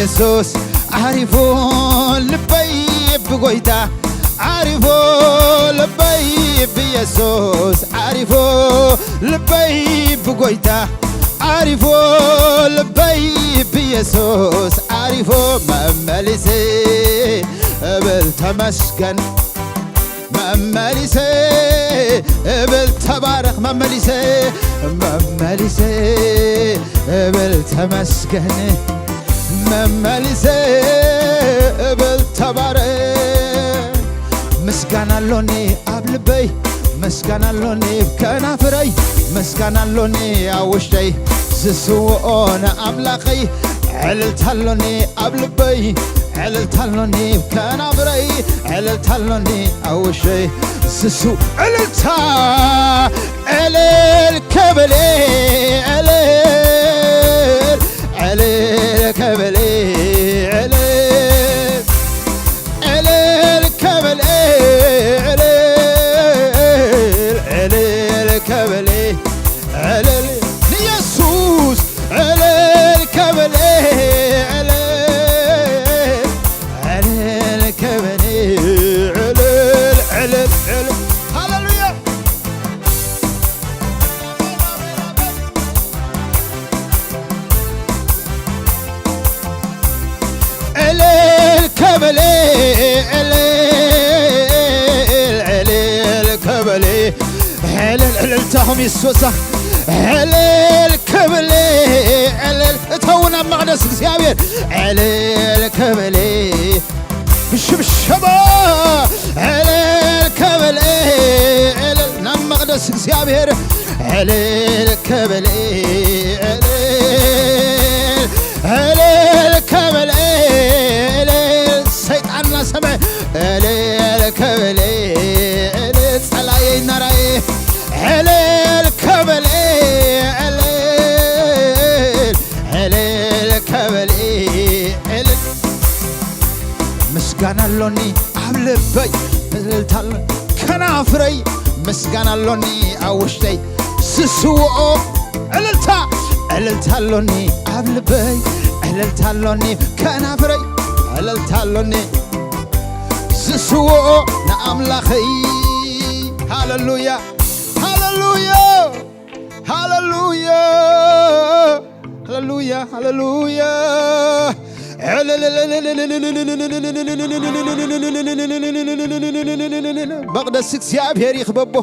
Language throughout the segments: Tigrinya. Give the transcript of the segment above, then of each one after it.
ኢየሱስ ዓሪፉ ልበይ ብጎይታ ዓሪፉ ልበይ ብኢየሱስ ዓሪፉ ልበይ ብጎይታ ዓሪፉ ልበይ ብኢየሱስ ዓሪፉ መመሊሰ እብል ተመስገን መመሊሰ እብል ተባረኽ መመሊሰ መመሊሰ እብል ተመስገን መመሊሰ እብል ተባረኽ ምስጋና ኣሎኒ ኣብ ልበይ ምስጋና ኣሎኒ ከናፍረይ ምስጋና ኣሎኒ ኣብ ውሽጠይ ዝስውኦ ንኣምላኸይ ዕልልታ ኣሎኒ ኣብ ልበይ ዕልልታ ኣሎኒ ከናፍረይ ዕልልታ ኣሎኒ ኣብ ውሽጠይ ዝስው ዕልልታ ዕልል ከበሌ ዕልል ዕልል ከበሌ ዕልል ዕልል ከበል ዕልል ዕልል ከበል ዕልል ንኢየሱስ ዕልል ከበል ዕልል ዕልል ከበል ዕልል ዕልል ሃሌሉያ ዕልል ከበል ዕልል ዕልል ከበል ዕልል ዕልልታኹም ይሱሳ ዕልል ከበል ዕልል እተው ናብ መቕደስ እግዚኣብሔር ዕልል ከበል ብሽብሸባ ዕልል ከበል ዕልል ናብ መቕደስ እግዚኣብሔር ዕልል ከበል ዕልል ዕልል ከበል ዕልል ሰይጣንና ሰምዐ ዕልል ከበል ዕልል ጸላየይ ናራየ ዕልል ከበል ዕልል ዕልል ከበል ዕልል ምስጋና ኣሎኒ ኣብ ልበይ ዕልልታ ኣሎ ከናፍረይ ምስጋና ኣሎኒ ኣብ ውሽጠይ ዝስውኦ ዕልልታ ዕልልታ ኣሎኒ ኣብ ልበይ ዕልልታ ኣሎኒ ከናፍረይ ዕልልታ ኣሎኒ ዝስውኦ ንኣምላኸይ ሃሌሉያ ሃሌሉያ ሃሌሉያ ሃሌሉያ ሃሌሉያ መቕደስ እግዚኣብሔር ይኽበቦ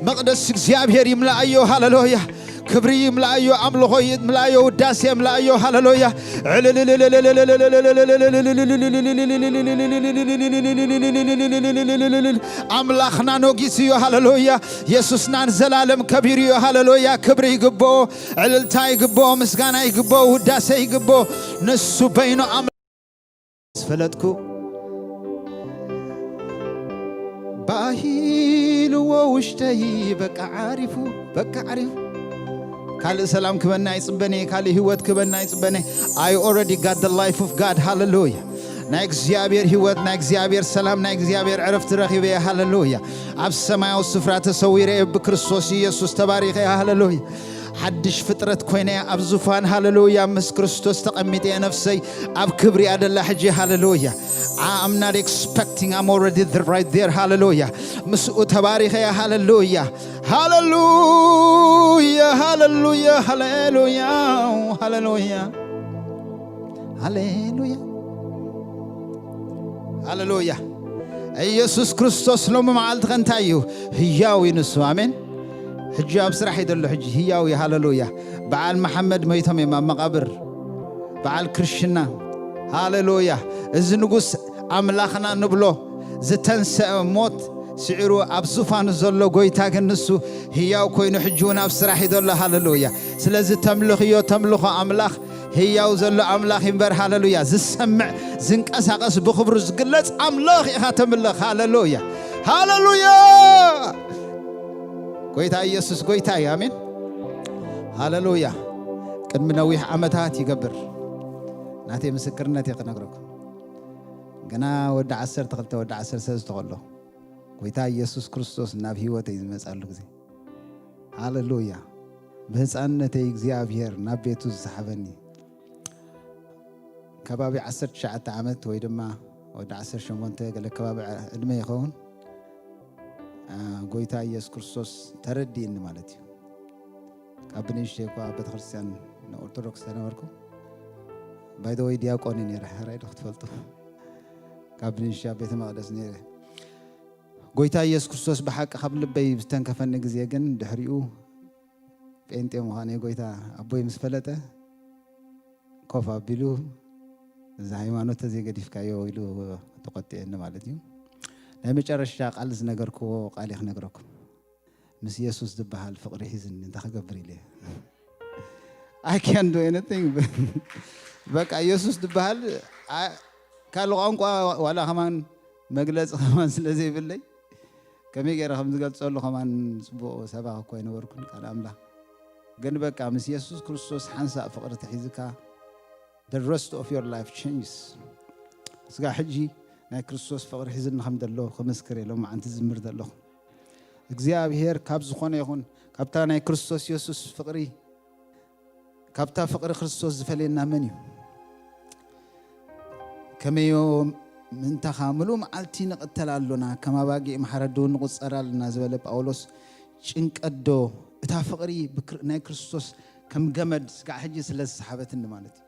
መቕደስ እግዚኣብሔር ይምልኣዮ ሃሌሉያ ክብሪ ይምልኣዮ ኣምልኾ ይምልኣዮ ውዳሴ ይምልኣዮ ሃሌሉያ ኣምላኽና ነጊሱ እዩ ሃሌሉያ የሱስና ንዘላለም ከቢሩ እዩ ሃሌሉያ ክብሪ ይግብኦ ዕልልታ ይግብኦ ምስጋና ይግብኦ ውዳሴ ይግብኦ ንሱ በይኑ ኣምላኽ ዝፈለጥኩ ባሂልዎ ውሽጠይ በቃ ዓሪፉ በቃ ዓሪፉ ካልእ ሰላም ክበና ይጽበነ ካልእ ህይወት ክበና ይጽበነ I already got the life of God ሃሌሉያ ናይ እግዚኣብሔር ህይወት ናይ እግዚኣብሔር ሰላም ናይ እግዚኣብሔር ዕረፍቲ ረኺበ ሃሌሉያ ኣብ ሰማያዊ ስፍራ ተሰዊረ ብክርስቶስ ኢየሱስ ተባሪኸ ሃሌሉያ ሓድሽ ፍጥረት ኮይነ ኣብ ዙፋን ሃሌሉያ ምስ ክርስቶስ ተቐሚጠ ነፍሰይ ኣብ ክብሪ ኣደላ ሕጂ ሃሌሉያ I'm not expecting I'm already there right there ሃሌሉያ ምስኡ ተባሪኸ ሃሌሉያ ሃሌሉያ ሃሌሉያ ሃሌሉያ ሃሌሉያ ሃሌሉያ ሃሌሉያ ኢየሱስ ክርስቶስ ሎሚ መዓልቲ ከ እንታይ እዩ ህያው እዩ ንሱ ኣሜን ሕጂ ኣብ ስራሕ እዩ ዘሎ ሕጂ ህያው እዩ ሃሌሉያ በዓል መሓመድ መይቶም እዮም ኣብ መቓብር በዓል ክርስትና ሃሌሉያ እዚ ንጉስ ኣምላኽና ንብሎ ዝተንሰአ ሞት ስዒሩ ኣብ ዙፋኑ ዘሎ ጎይታ ግን ንሱ ህያው ኮይኑ ሕጂ እውን ኣብ ስራሕ እዩ ዘሎ ሃሌሉያ ስለዚ ተምልኽዮ ተምልኾ ኣምላኽ ህያው ዘሎ ኣምላኽ እምበር ሃሌሉያ ዝሰምዕ ዝንቀሳቐስ ብኽብሩ ዝግለጽ ኣምላኽ ኢኻ ተምልኽ ሃሌሉያ ሃሌሉያ ጎይታ ኢየሱስ ጎይታ እዩ ኣሜን ሃሌሉያ ቅድሚ ነዊሕ ዓመታት ይገብር ናተይ ምስክርነት እየ ክነግረኩም ገና ወዲ ዓሰርተ ክልተ ወዲ ዓሰርተ ሰለስተ ከሎ ጎይታ ኢየሱስ ክርስቶስ ናብ ህይወተይ ዝመጻሉ ግዜ ሃሌሉያ ብህፃንነተይ እግዚኣብሔር ናብ ቤቱ ዝሰሓበኒ ከባቢ ዓሰርተ ትሽዓተ ዓመት ወይ ድማ ወዲ ዓሰርተ ሸሞንተ ገለ ከባቢ ዕድመ ይኸውን። ጎይታ ኢየሱስ ክርስቶስ ተረዲእኒ ማለት እዩ። ካብ ብንእሽተይ እኳ ኣብ ቤተክርስትያን ንኦርቶዶክስ ተነበርኩ። ባይደወይ ዲያቆን ነይረ፣ ሕራይ ዶ ክትፈልጡ? ካብ ብንእሽተይ ኣብ ቤተ መቕደስ ነይረ። ጎይታ ኢየሱስ ክርስቶስ ብሓቂ ካብ ልበይ ዝተንከፈኒ ግዜ ግን ድሕሪኡ ጴንጤ ምዃነይ ጎይታ ኣቦይ ምስ ፈለጠ ኮፍ ኣቢሉ፣ "እዚ ሃይማኖት ተዘይገዲፍካዮ" ኢሉ ተቆጥኤኒ ማለት እዩ። ናይ መጨረሻ ቃል ዝነገርክዎ ቃል እየ ክነግረኩም። "ምስ የሱስ ዝበሃል ፍቕሪ ሒዝኒ እንታይ ክገብር?" ኢለ። "I can do anything." በቃ የሱስ ዝበሃል፣ ካልእ ቋንቋ ዋላ ከማን መግለጺ ከማን ስለ ዘይብለይ፣ ከመይ ገይረ ከም ዝገልጸሉ ከማን ጽቡቕ ሰባኺ እኳ ኣይነበርኩን ቃል ኣምላኽ። ግን በቃ ምስ የሱስ ክርስቶስ ሓንሳእ ፍቕሪ ተሒዝካ፣ the rest of your life changes። ስጋ ሕጂ ናይ ክርስቶስ ፍቕሪ ሒዝኒ ከም ዘሎ ክምስክር እየ ሎማዓንቲ ዝምር ዘለኹ። እግዚኣብሔር ካብ ዝኾነ ይኹን፣ ካብታ ናይ ክርስቶስ የሱስ ፍቕሪ፣ ካብታ ፍቕሪ ክርስቶስ ዝፈልየና መን እዩ? ከመዮ ምእንታኻ ምሉእ መዓልቲ ንቕተል ኣሎና፣ ከም ኣባጊዕ ማሕረድ እውን ንቑጸር ኣለና ዝበለ ጳውሎስ፣ ጭንቀት ዶ እታ ፍቕሪ ብክር-፣ ናይ ክርስቶስ ከም ገመድ ስጋዕ ሕጂ ስለ ዝሰሓበትኒ ማለት እዩ።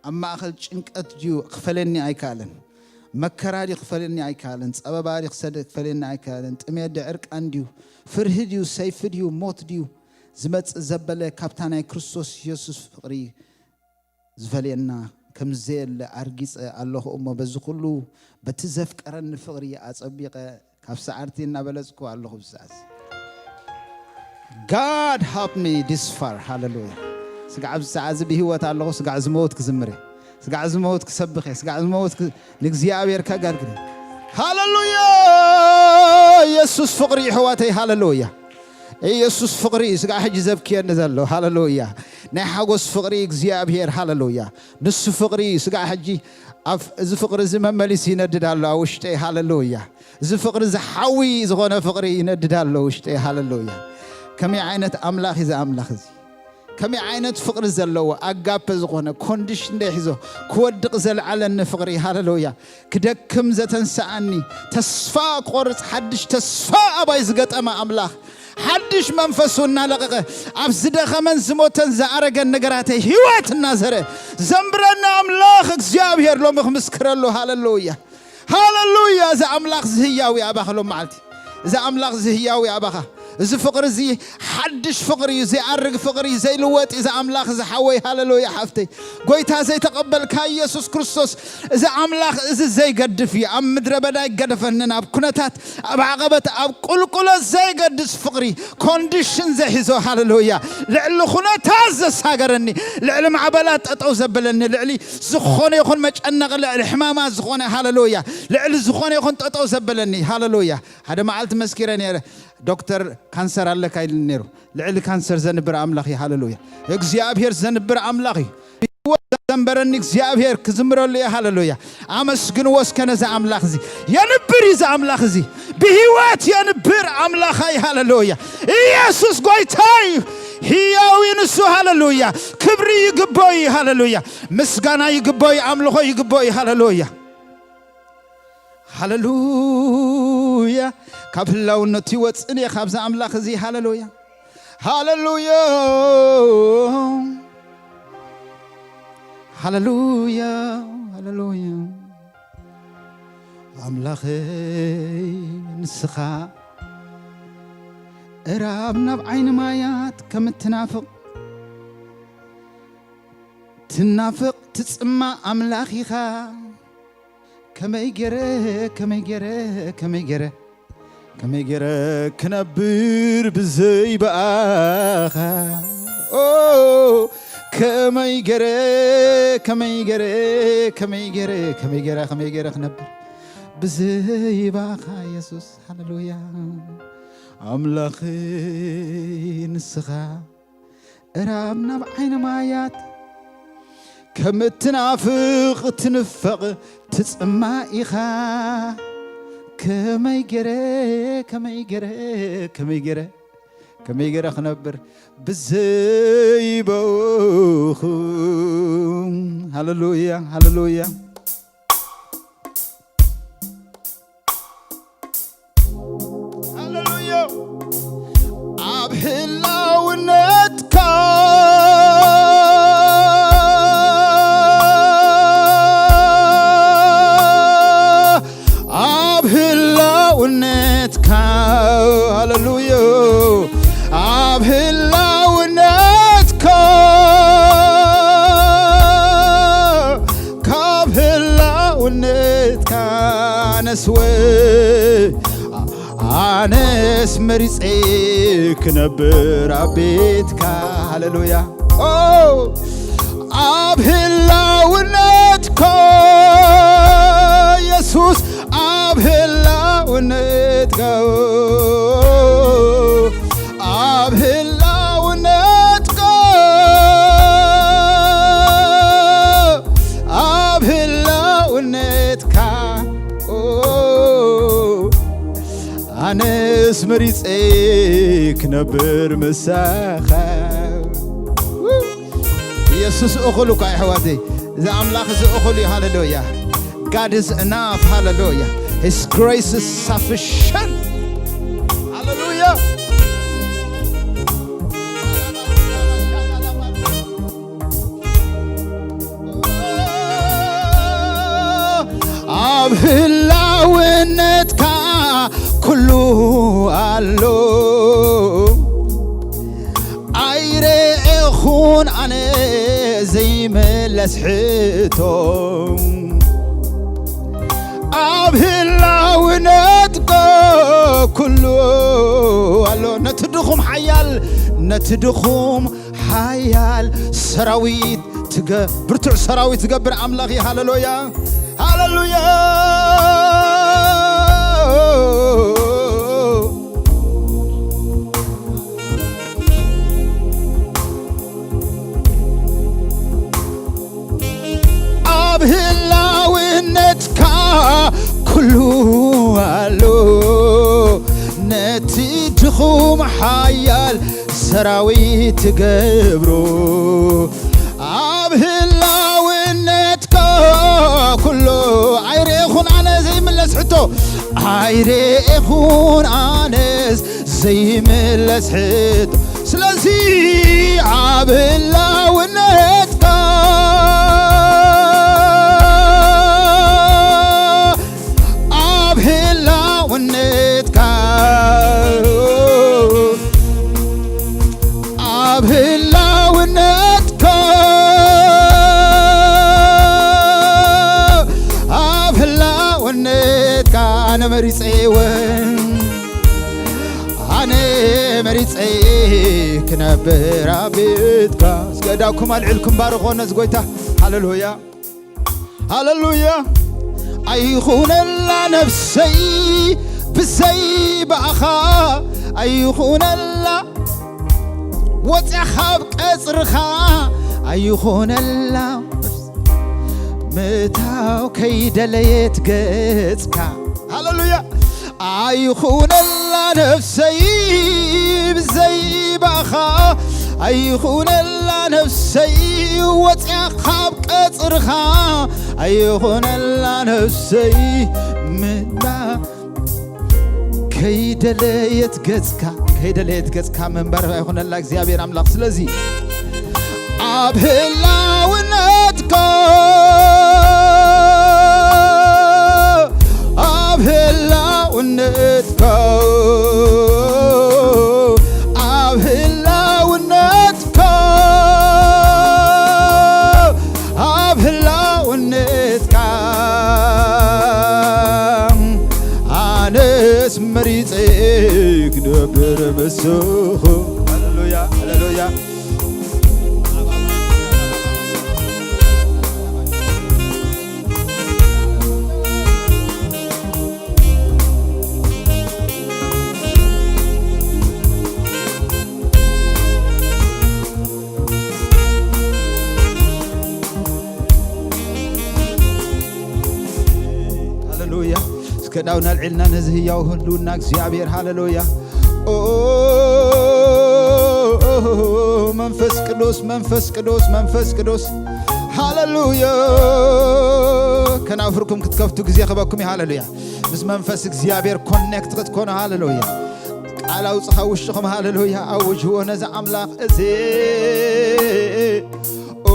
ኣብ ማእከል ጭንቀት ድዩ ክፈለኒ ኣይከኣለን? መከራ ድዩ ክፈለኒ ኣይከኣለን? ጸበባ ድዩ ክሰደ ክፈለኒ ኣይከኣለን? ጥሜት ድዩ ዕርቃን ድዩ? ፍርሂ ድዩ? ሰይፊ ድዩ? ሞት ድዩ? ዝመጽእ ዘበለ ካብታ ናይ ክርስቶስ የሱስ ፍቕሪ ዝፈልየና ከም ዘየለ ኣርጊጸ ኣለኹ እሞ፣ በዚ ኩሉ በቲ ዘፍቀረኒ ፍቕሪ ኣጸቢቐ ካብ ሰዓርቲ እናበለጽኩ ኣለኹ። ብሰዓት God help me this far። ሃሌሉያ። ስጋዕ ኣብዚ ሰዓት እዚ ብህይወት ኣለኹ። ስጋዕ ዝመውት ክዝምር እየ። ስጋዕ ዝመውት ክሰብኽ እየ። ስጋዕ ዝመውት ክ-፣ ንእግዚኣብሔር ከገልግል እየ። ሃሌሉያ። ኢየሱስ ፍቕሪ እዩ፣ ኣሕዋተይ። ሃሌሉያ። ኢየሱስ ፍቕሪ እዩ። ስጋዕ ሕጂ ዘብክየኒ ዘሎ። ሃሌሉያ። ናይ ሓጎስ ፍቕሪ እግዚኣብሔር። ሃሌሉያ። ንሱ ፍቕሪ እዩ። ስጋዕ ሕጂ ኣብ እዚ ፍቕሪ እዚ መመሊስ ይነድድ ኣሎ ኣብ ውሽጠይ። ሃሌሉያ። እዚ ፍቕሪ ዝሓዊ ዝኾነ ፍቕሪ ይነድድ ኣሎ ውሽጠይ። ሃሌሉያ። ከመይ ዓይነት ኣምላኽ እዩ እዚ ኣምላኽ እዚ? ከመይ ዓይነት ፍቕሪ ዘለዎ ኣጋፐ ዝኾነ ኮንዲሽን ደይ ሒዞ ክወድቕ ዘልዓለኒ ፍቕሪ። ሃሌሉያ። ክደክም ዘተንስኣኒ፣ ተስፋ ክቆርጽ ሓድሽ ተስፋ ኣባይ ዝገጠመ ኣምላኽ፣ ሓድሽ መንፈሱ እናለቐቐ ኣብ ዝደኸመን ዝሞተን ዝኣረገን ነገራተይ ህይወት እናዘረ ዘንብረኒ ኣምላኽ እግዚኣብሔር ሎሚ ክምስክረሉ። ሃሌሉያ። ሃሌሉያ። እዚ ኣምላኽ እዚ ህያው እዩ ኣባኻ ሎም መዓልቲ። እዚ ኣምላኽ እዚ ህያው እዩ ኣባኻ። እዚ ፍቕሪ እዚ ሓድሽ ፍቕሪ እዩ፣ ዘይኣርግ ፍቕሪ እዩ፣ ዘይልወጥ እዩ። እዚ ኣምላኽ እዚ ሓወይ፣ ሃሌሉያ፣ ሓፍተይ፣ ጎይታ ዘይተቐበልካ ኢየሱስ ክርስቶስ፣ እዚ ኣምላኽ እዚ ዘይገድፍ እዩ። ኣብ ምድረ በዳ ኣይገደፈንን፣ ኣብ ኩነታት፣ ኣብ ዓቐበት፣ ኣብ ቁልቁለት ዘይገድስ ፍቕሪ፣ ኮንዲሽን ዘይሕዞ፣ ሃሌሉያ፣ ልዕሊ ኩነታት ዘሳገረኒ፣ ልዕሊ ማዕበላት ጠጠው ዘበለኒ፣ ልዕሊ ዝኾነ ይኹን መጨነቒ፣ ልዕሊ ሕማማት ዝኾነ፣ ሃሌሉያ፣ ልዕሊ ዝኾነ ይኹን ጠጠው ዘበለኒ፣ ሃሌሉያ። ሓደ መዓልቲ መስኪረ ነይረ። ዶክተር ካንሰር ኣለካ ኢልኒ ነይሩ። ልዕሊ ካንሰር ዘንብር ኣምላኽ እዩ። ሃሌሉያ። እግዚኣብሔር ዘንብር ኣምላኽ እዩ። ህይወት ዘንበረኒ እግዚኣብሔር ክዝምረሉ እየ። ሃሌሉያ። ኣመስግንዎ እስከ ነዚ ኣምላኽ እዚ። የንብር እዩ እዚ ኣምላኽ እዚ። ብህይወት የንብር ኣምላኽ እዩ። ሃሌሉያ። ኢየሱስ ጎይታ እዩ። ህያው እዩ ንሱ። ሃሌሉያ። ክብሪ ይግቦ እዩ። ሃሌሉያ። ምስጋና ይግቦ እዩ። ኣምልኾ ይግቦ እዩ። ሃሌሉያ። ሃሌሉያ። ካብ ህላውነቱ ይወፅን እየ ካብዚ ኣምላኽ እዚ። ሃሌሉያ። ሃሌሉያ። ሃሌሉያ። ሃሌሉያ። ኣምላኸይ ንስኻ እራብ ናብ ዓይኒ ማያት ከም እትናፍቕ፣ ትናፍቕ ትጽማእ ኣምላኽ ኢኻ። ከመይ ገረ፣ ከመይ ገረ፣ ከመይ ገረ፣ ከመይ ገረ ክነብር ብዘይ ብኣኻ? ኦ፣ ከመይ ገረ፣ ከመይ ገረ፣ ከመይ ገረ፣ ከመይ ገረ፣ ከመይ ገረ ክነብር ብዘይ ብኣኻ? የሱስ፣ ሃሌሉያ። ኣምላኽ ንስኻ እራብ ናብ ዓይኒ ማያት ከም እትናፍቕ ትንፈቕ ትጽማእ ኢኻ። ከመይ ገረ፣ ከመይ ገረ፣ ከመይ ገረ፣ ከመይ ገረ ክነብር ብዘይ ብኣኻ? ሃሌሉያ፣ ሃሌሉያ፣ ሃሌሉያ። ኣብ ህላውነትካ፣ ኣብ ህላውነትካ፣ ሃሌሉያ፣ ኣብ ህላውነትካ፣ ካብ ህላውነትካ ኣነስ ወ-፣ ኣነስ መሪጸ ክነብር ኣብ ቤትካ። ሃሌሉያ። ኦ፣ ኣብ ህላውነትካ የሱስ፣ ኣብ ህላውነትካ፣ ኣብ ህላውነትካ፣ ኣብ ህላውነትካ፣ ኦ፣ ኣነስ መሪጸ ክነብር ምሳኻ። የሱስ እኹል እኳ እዩ፣ ኣሕዋተይ። እዚ ኣምላኽ እዚ እኹል እዩ። ሃሌሉያ። God is enough. ሃሌሉያ። His grace is sufficient. ሃሌሉያ። ኣብ ህላውነትካ ኩሉ ኣሎ። ኣይረኤኹን ኣነ ዘይመለስ ሕቶ። ኣብ ህላውነትካ ኩሉ ኣሎ። ነቲ ድኹም ሓያል፣ ነቲ ድኹም ሓያል ሰራዊት ትገ-፣ ብርቱዕ ሰራዊት ዝገብር ኣምላኽ እዩ። ሃሌሉያ፣ ሃሌሉያ። ኣብ ህላውነትካ ኩሉ ኣሎ፣ ነቲ ድኹም ሓያል ሰራዊት ትገብሮ። ኣብ ህላውነትካ ኩሉ ኣይርኤኹን ኣነ ዘይምለስ ሕቶ፣ ኣይርኤኹን ኣነስ ዘይምለስ ሕቶ። ስለዚ ኣብ ህላውነትካ፣ ኣብ ህላውነትካ፣ ኣብ ህላውነትካ፣ ኣብ ህላውነትካ ኣነ መሪጸ እውን ኣነ መሪጸ ክነብር ኣብ ቤትካ። እስከ እዳውኩም ኣልዒልኩም ባርኾ ነዚ ጎይታ። ሃሌሉያ፣ ሃሌሉያ። ኣይኹነላ ነፍሰይ ብዘይ ብኣኻ፣ ኣይኹነላ ወፅያ ካብ ቀፅርኻ፣ ኣይኹነላ ምእታው ከይደለየት ገፅካ። ሃሌሉያ። ኣይኹነላ ነፍሰይ ብዘይ ብኣኻ፣ ኣይኹነላ ነፍሰይ ወፅያ ካብ ቀፅርኻ፣ ኣይኹነላ ነፍሰይ ምዳ ከይደለየት ገጽካ፣ ከይደለየት ገጽካ ምንባር ኣይኹነላ እግዚኣብሔር ኣምላኽ። ስለዚ ኣብ ህላውነትካ፣ ኣብ ህላውነትካ፣ ኣብ ህላውነትካ፣ ኣብ ህላውነትካ ኣነስ መሪጸ ክነብር ምስኹ። ሃሌሉያ፣ ሃሌሉያ። ሃሌሉያ። እስከ ዳውን ኣልዒልና ነዚ ህያው ህልውና እግዚኣብሔር። ሃሌሉያ። ኦ መንፈስ ቅዱስ፣ መንፈስ ቅዱስ፣ መንፈስ ቅዱስ፣ ሃሌሉያ። ከናፍርኩም ክትከፍቱ ግዜ ክበኩም እዩ። ሃሌሉያ። ምስ መንፈስ እግዚኣብሔር ኮኔክት ክትኮኑ። ሃሌሉያ። ቃል ኣውጽኻ ውሽጥኹም። ሃሌሉያ። ኣውጅዎ ነዚ ኣምላኽ እዚ። ኦ፣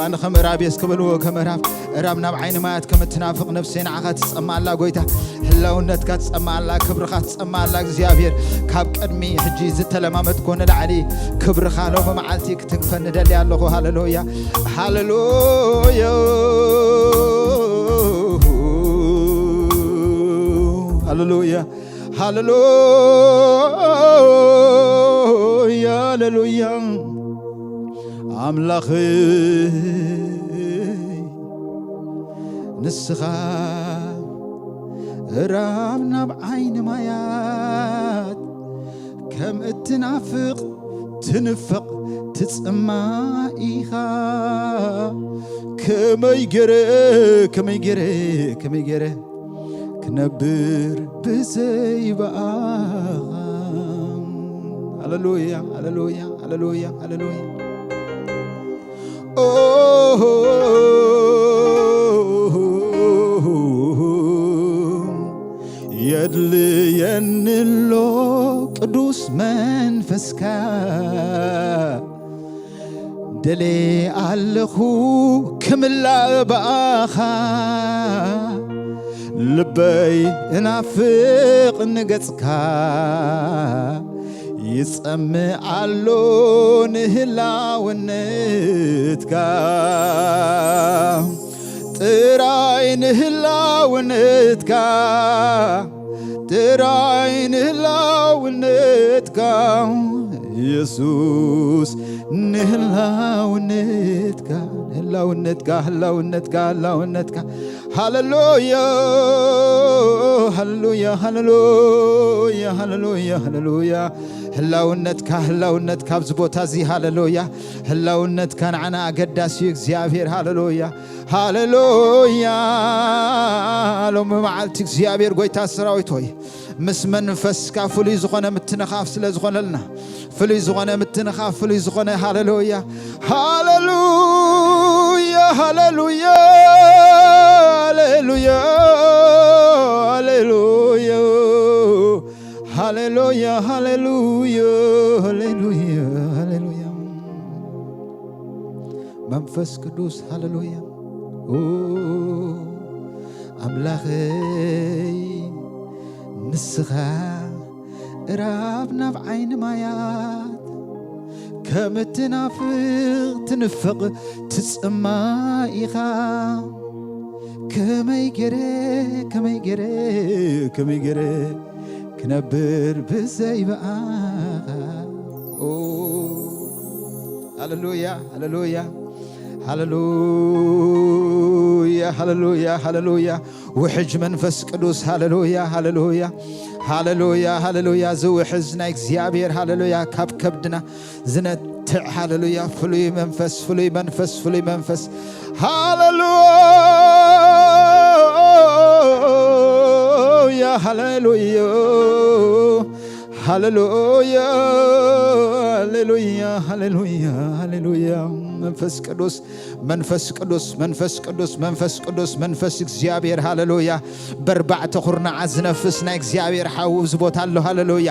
ኣነ ከም እራብ እየ እስክበልዎ፣ ከም እራብ፣ እራብ ናብ ዓይኒ ማያት ከም እትናፍቕ ነፍሰይ ንዓኻ ትጸምኣላ ጎይታ። ህላውነትካ ትጸምኣላ፣ ክብርኻ ትጸምኣላ እግዚኣብሔር። ካብ ቅድሚ ሕጂ ዝተለማመድኮ ንላዕሊ ክብርኻ ሎሚ መዓልቲ ክትንክፈኒ ደሊ ኣለኹ። ሃሌሉያ፣ ሃሌሉያ፣ ሃሌሉያ፣ ሃሌሉያ፣ ሃሌሉያ። ኣምላኸይ ንስኻ ራብ ናብ ዓይኒ ማያት ከም እትናፍቕ ትንፈቕ ትጽማ ኢኻ። ከመይ ገረ፣ ከመይ ገረ፣ ከመይ ገረ ክነብር ብዘይ ብኣኻ። ሃሌሉያ፣ ሃሌሉያ፣ ሃሌሉያ፣ ሃሌሉያ። ኦ፣ የድልየኒ ኣሎ ቅዱስ መንፈስካ፣ ደሌ ኣለኹ ክምላእ ብኣኻ። ልበይ እናፍቕ ንገጽካ፣ ይጸምእ ኣሎ ንህላውነትካ። ጥራይ ንህላውነትካ፣ ጥራይ ንህላውነትካ፣ የሱስ፣ ንህላውነትካ፣ ህላውነትካ፣ ህላውነትካ፣ ህላውነትካ። ሃሌሉያ፣ ሃሌሉያ፣ ሃሌሉያ፣ ሃሌሉያ፣ ሃሌሉያ። ህላውነትካ፣ ህላውነትካ ኣብዚ ቦታ እዚ። ሃሌሉያ። ህላውነትካ ንዓና ኣገዳሲ እዩ እግዚኣብሔር። ሃሌሉያ፣ ሃሌሉያ። ሎሚ መዓልቲ እግዚኣብሔር ጎይታ ሰራዊት ሆይ፣ ምስ መንፈስካ ፍሉይ ዝኾነ ምትንኻፍ ስለ ዝኾነልና፣ ፍሉይ ዝኾነ ምትንኻፍ፣ ፍሉይ ዝኾነ፣ ሃሌሉያ፣ ሃሌሉያ፣ ሃሌሉያ፣ ሃሌሉያ፣ ሃሌሉያ፣ ሃሌሉያ፣ ሃሌሉያ፣ ሃሌሉያ፣ ሃሌሉያ። መንፈስ ቅዱስ፣ ሃሌሉያ። ኦ፣ ኣምላኸይ፣ ንስኻ ራብ ናብ ዓይኒ ማያት ከም እትናፍቕ ትንፍቕ ትጽማ ኢኻ። ከመይ ገይረ፣ ከመይ ገይረ፣ ከመይ ገይረ ክነብር ብዘይ ብኣኻ። ኦ፣ ሃሌሉያ፣ ሃሌሉያ፣ ሃሌሉያ፣ ሃሌሉያ፣ ሃሌሉያ። ውሕጅ መንፈስ ቅዱስ፣ ሃሌሉያ፣ ሃሌሉያ፣ ሃሌሉያ፣ ሃሌሉያ። ዝውሕዝ ናይ እግዚኣብሔር፣ ሃሌሉያ፣ ካብ ከብድና ዝነትዕ፣ ሃሌሉያ። ፍሉይ መንፈስ፣ ፍሉይ መንፈስ፣ ፍሉይ መንፈስ። ሃሌሉያ፣ ሃሌሉያ፣ ሃሌሉያ፣ ሃሌሉያ፣ ሃሌሉያ፣ ሃሌሉያ። መንፈስ ቅዱስ፣ መንፈስ ቅዱስ፣ መንፈስ ቅዱስ፣ መንፈስ ቅዱስ፣ መንፈስ እግዚኣብሔር፣ ሃሌሉያ። በርባዕተ ኩርናዓት ዝነፍስ ናይ እግዚኣብሔር ሓዊ ኣብዚ ቦታ ኣሎ። ሃሌሉያ፣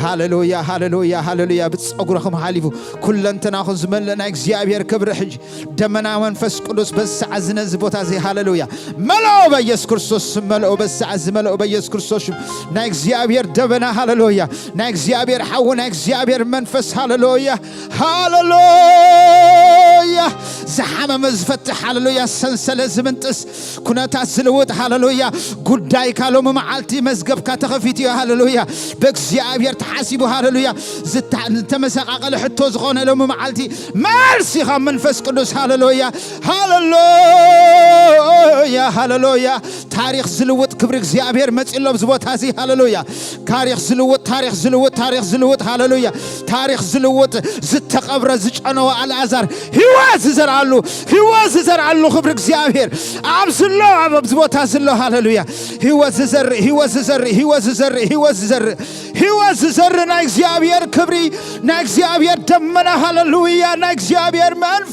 ሃሌሉያ፣ ሃሌሉያ፣ ሃሌሉያ። ብጸጉርኹም ሓሊፉ ኩለንተናኹም ዝመልእ ናይ እግዚኣብሔር ክብሪ ሕጂ ደመና መንፈስ ቅዱስ በዚ ሰዓት እዚ ነዚ ቦታ እዚ፣ ሃሌሉያ፣ መልኦ በኢየሱስ ክርስቶስ ስም፣ መልኦ በዚ ሰዓት እዚ፣ መልኦ በኢየሱስ ክርስቶስ ሽም። ናይ እግዚኣብሔር ደመና፣ ሃሌሉያ፣ ናይ እግዚኣብሔር ሓዊ፣ ናይ እግዚኣብሔር መንፈስ፣ ሃሌሉያ፣ ሃሌሉያ። ዝሓመመ ዝፈትሕ፣ ሃሌሉያ፣ ሰንሰለት ዝብንጥስ፣ ኩነታት ዝልውጥ፣ ሃሌሉያ። ጉዳይካ ሎሚ መዓልቲ መዝገብካ ተኸፊቱ እዩ፣ ሃሌሉያ። ብእግዚኣብሔር ተሓሲቡ፣ ሃሌሉያ። ዝታ-፣ ዝተመሰቃቀለ ሕቶ ዝኾነ ሎሚ መዓልቲ መልሲ ካብ መንፈስ ቅዱስ፣ ሃሌሉያ፣ ሃሌሉያ፣ ሃሌሉያ። ታሪኽ ዝልውጥ ክብሪ እግዚኣብሔር መጺእ ኣሎ ኣብዚ ቦታ እዚ። ሃሌሉያ። ታሪኽ ዝልውጥ፣ ታሪኽ ዝልውጥ፣ ታሪኽ ዝልውጥ። ሃሌሉያ። ታሪኽ ዝልውጥ፣ ዝተቐብረ ዝጨነወ ኣልኣዛር ህይወት ዝዘርኣሉ፣ ህይወት ዝዘርኣሉ ክብሪ እግዚኣብሔር ኣብዚ ኣሎ፣ ኣብ ኣብዚ ቦታ እዚ ኣሎ። ሃሌሉያ። ህይወት ዝዘርእ፣ ህይወት ዝዘርእ፣ ህይወት ዝዘርእ፣ ህይወት ዝዘርእ፣ ህይወት ዝዘርእ ናይ እግዚኣብሔር ክብሪ፣ ናይ እግዚኣብሔር ደመና። ሃሌሉያ። ናይ እግዚኣብሔር መንፈስ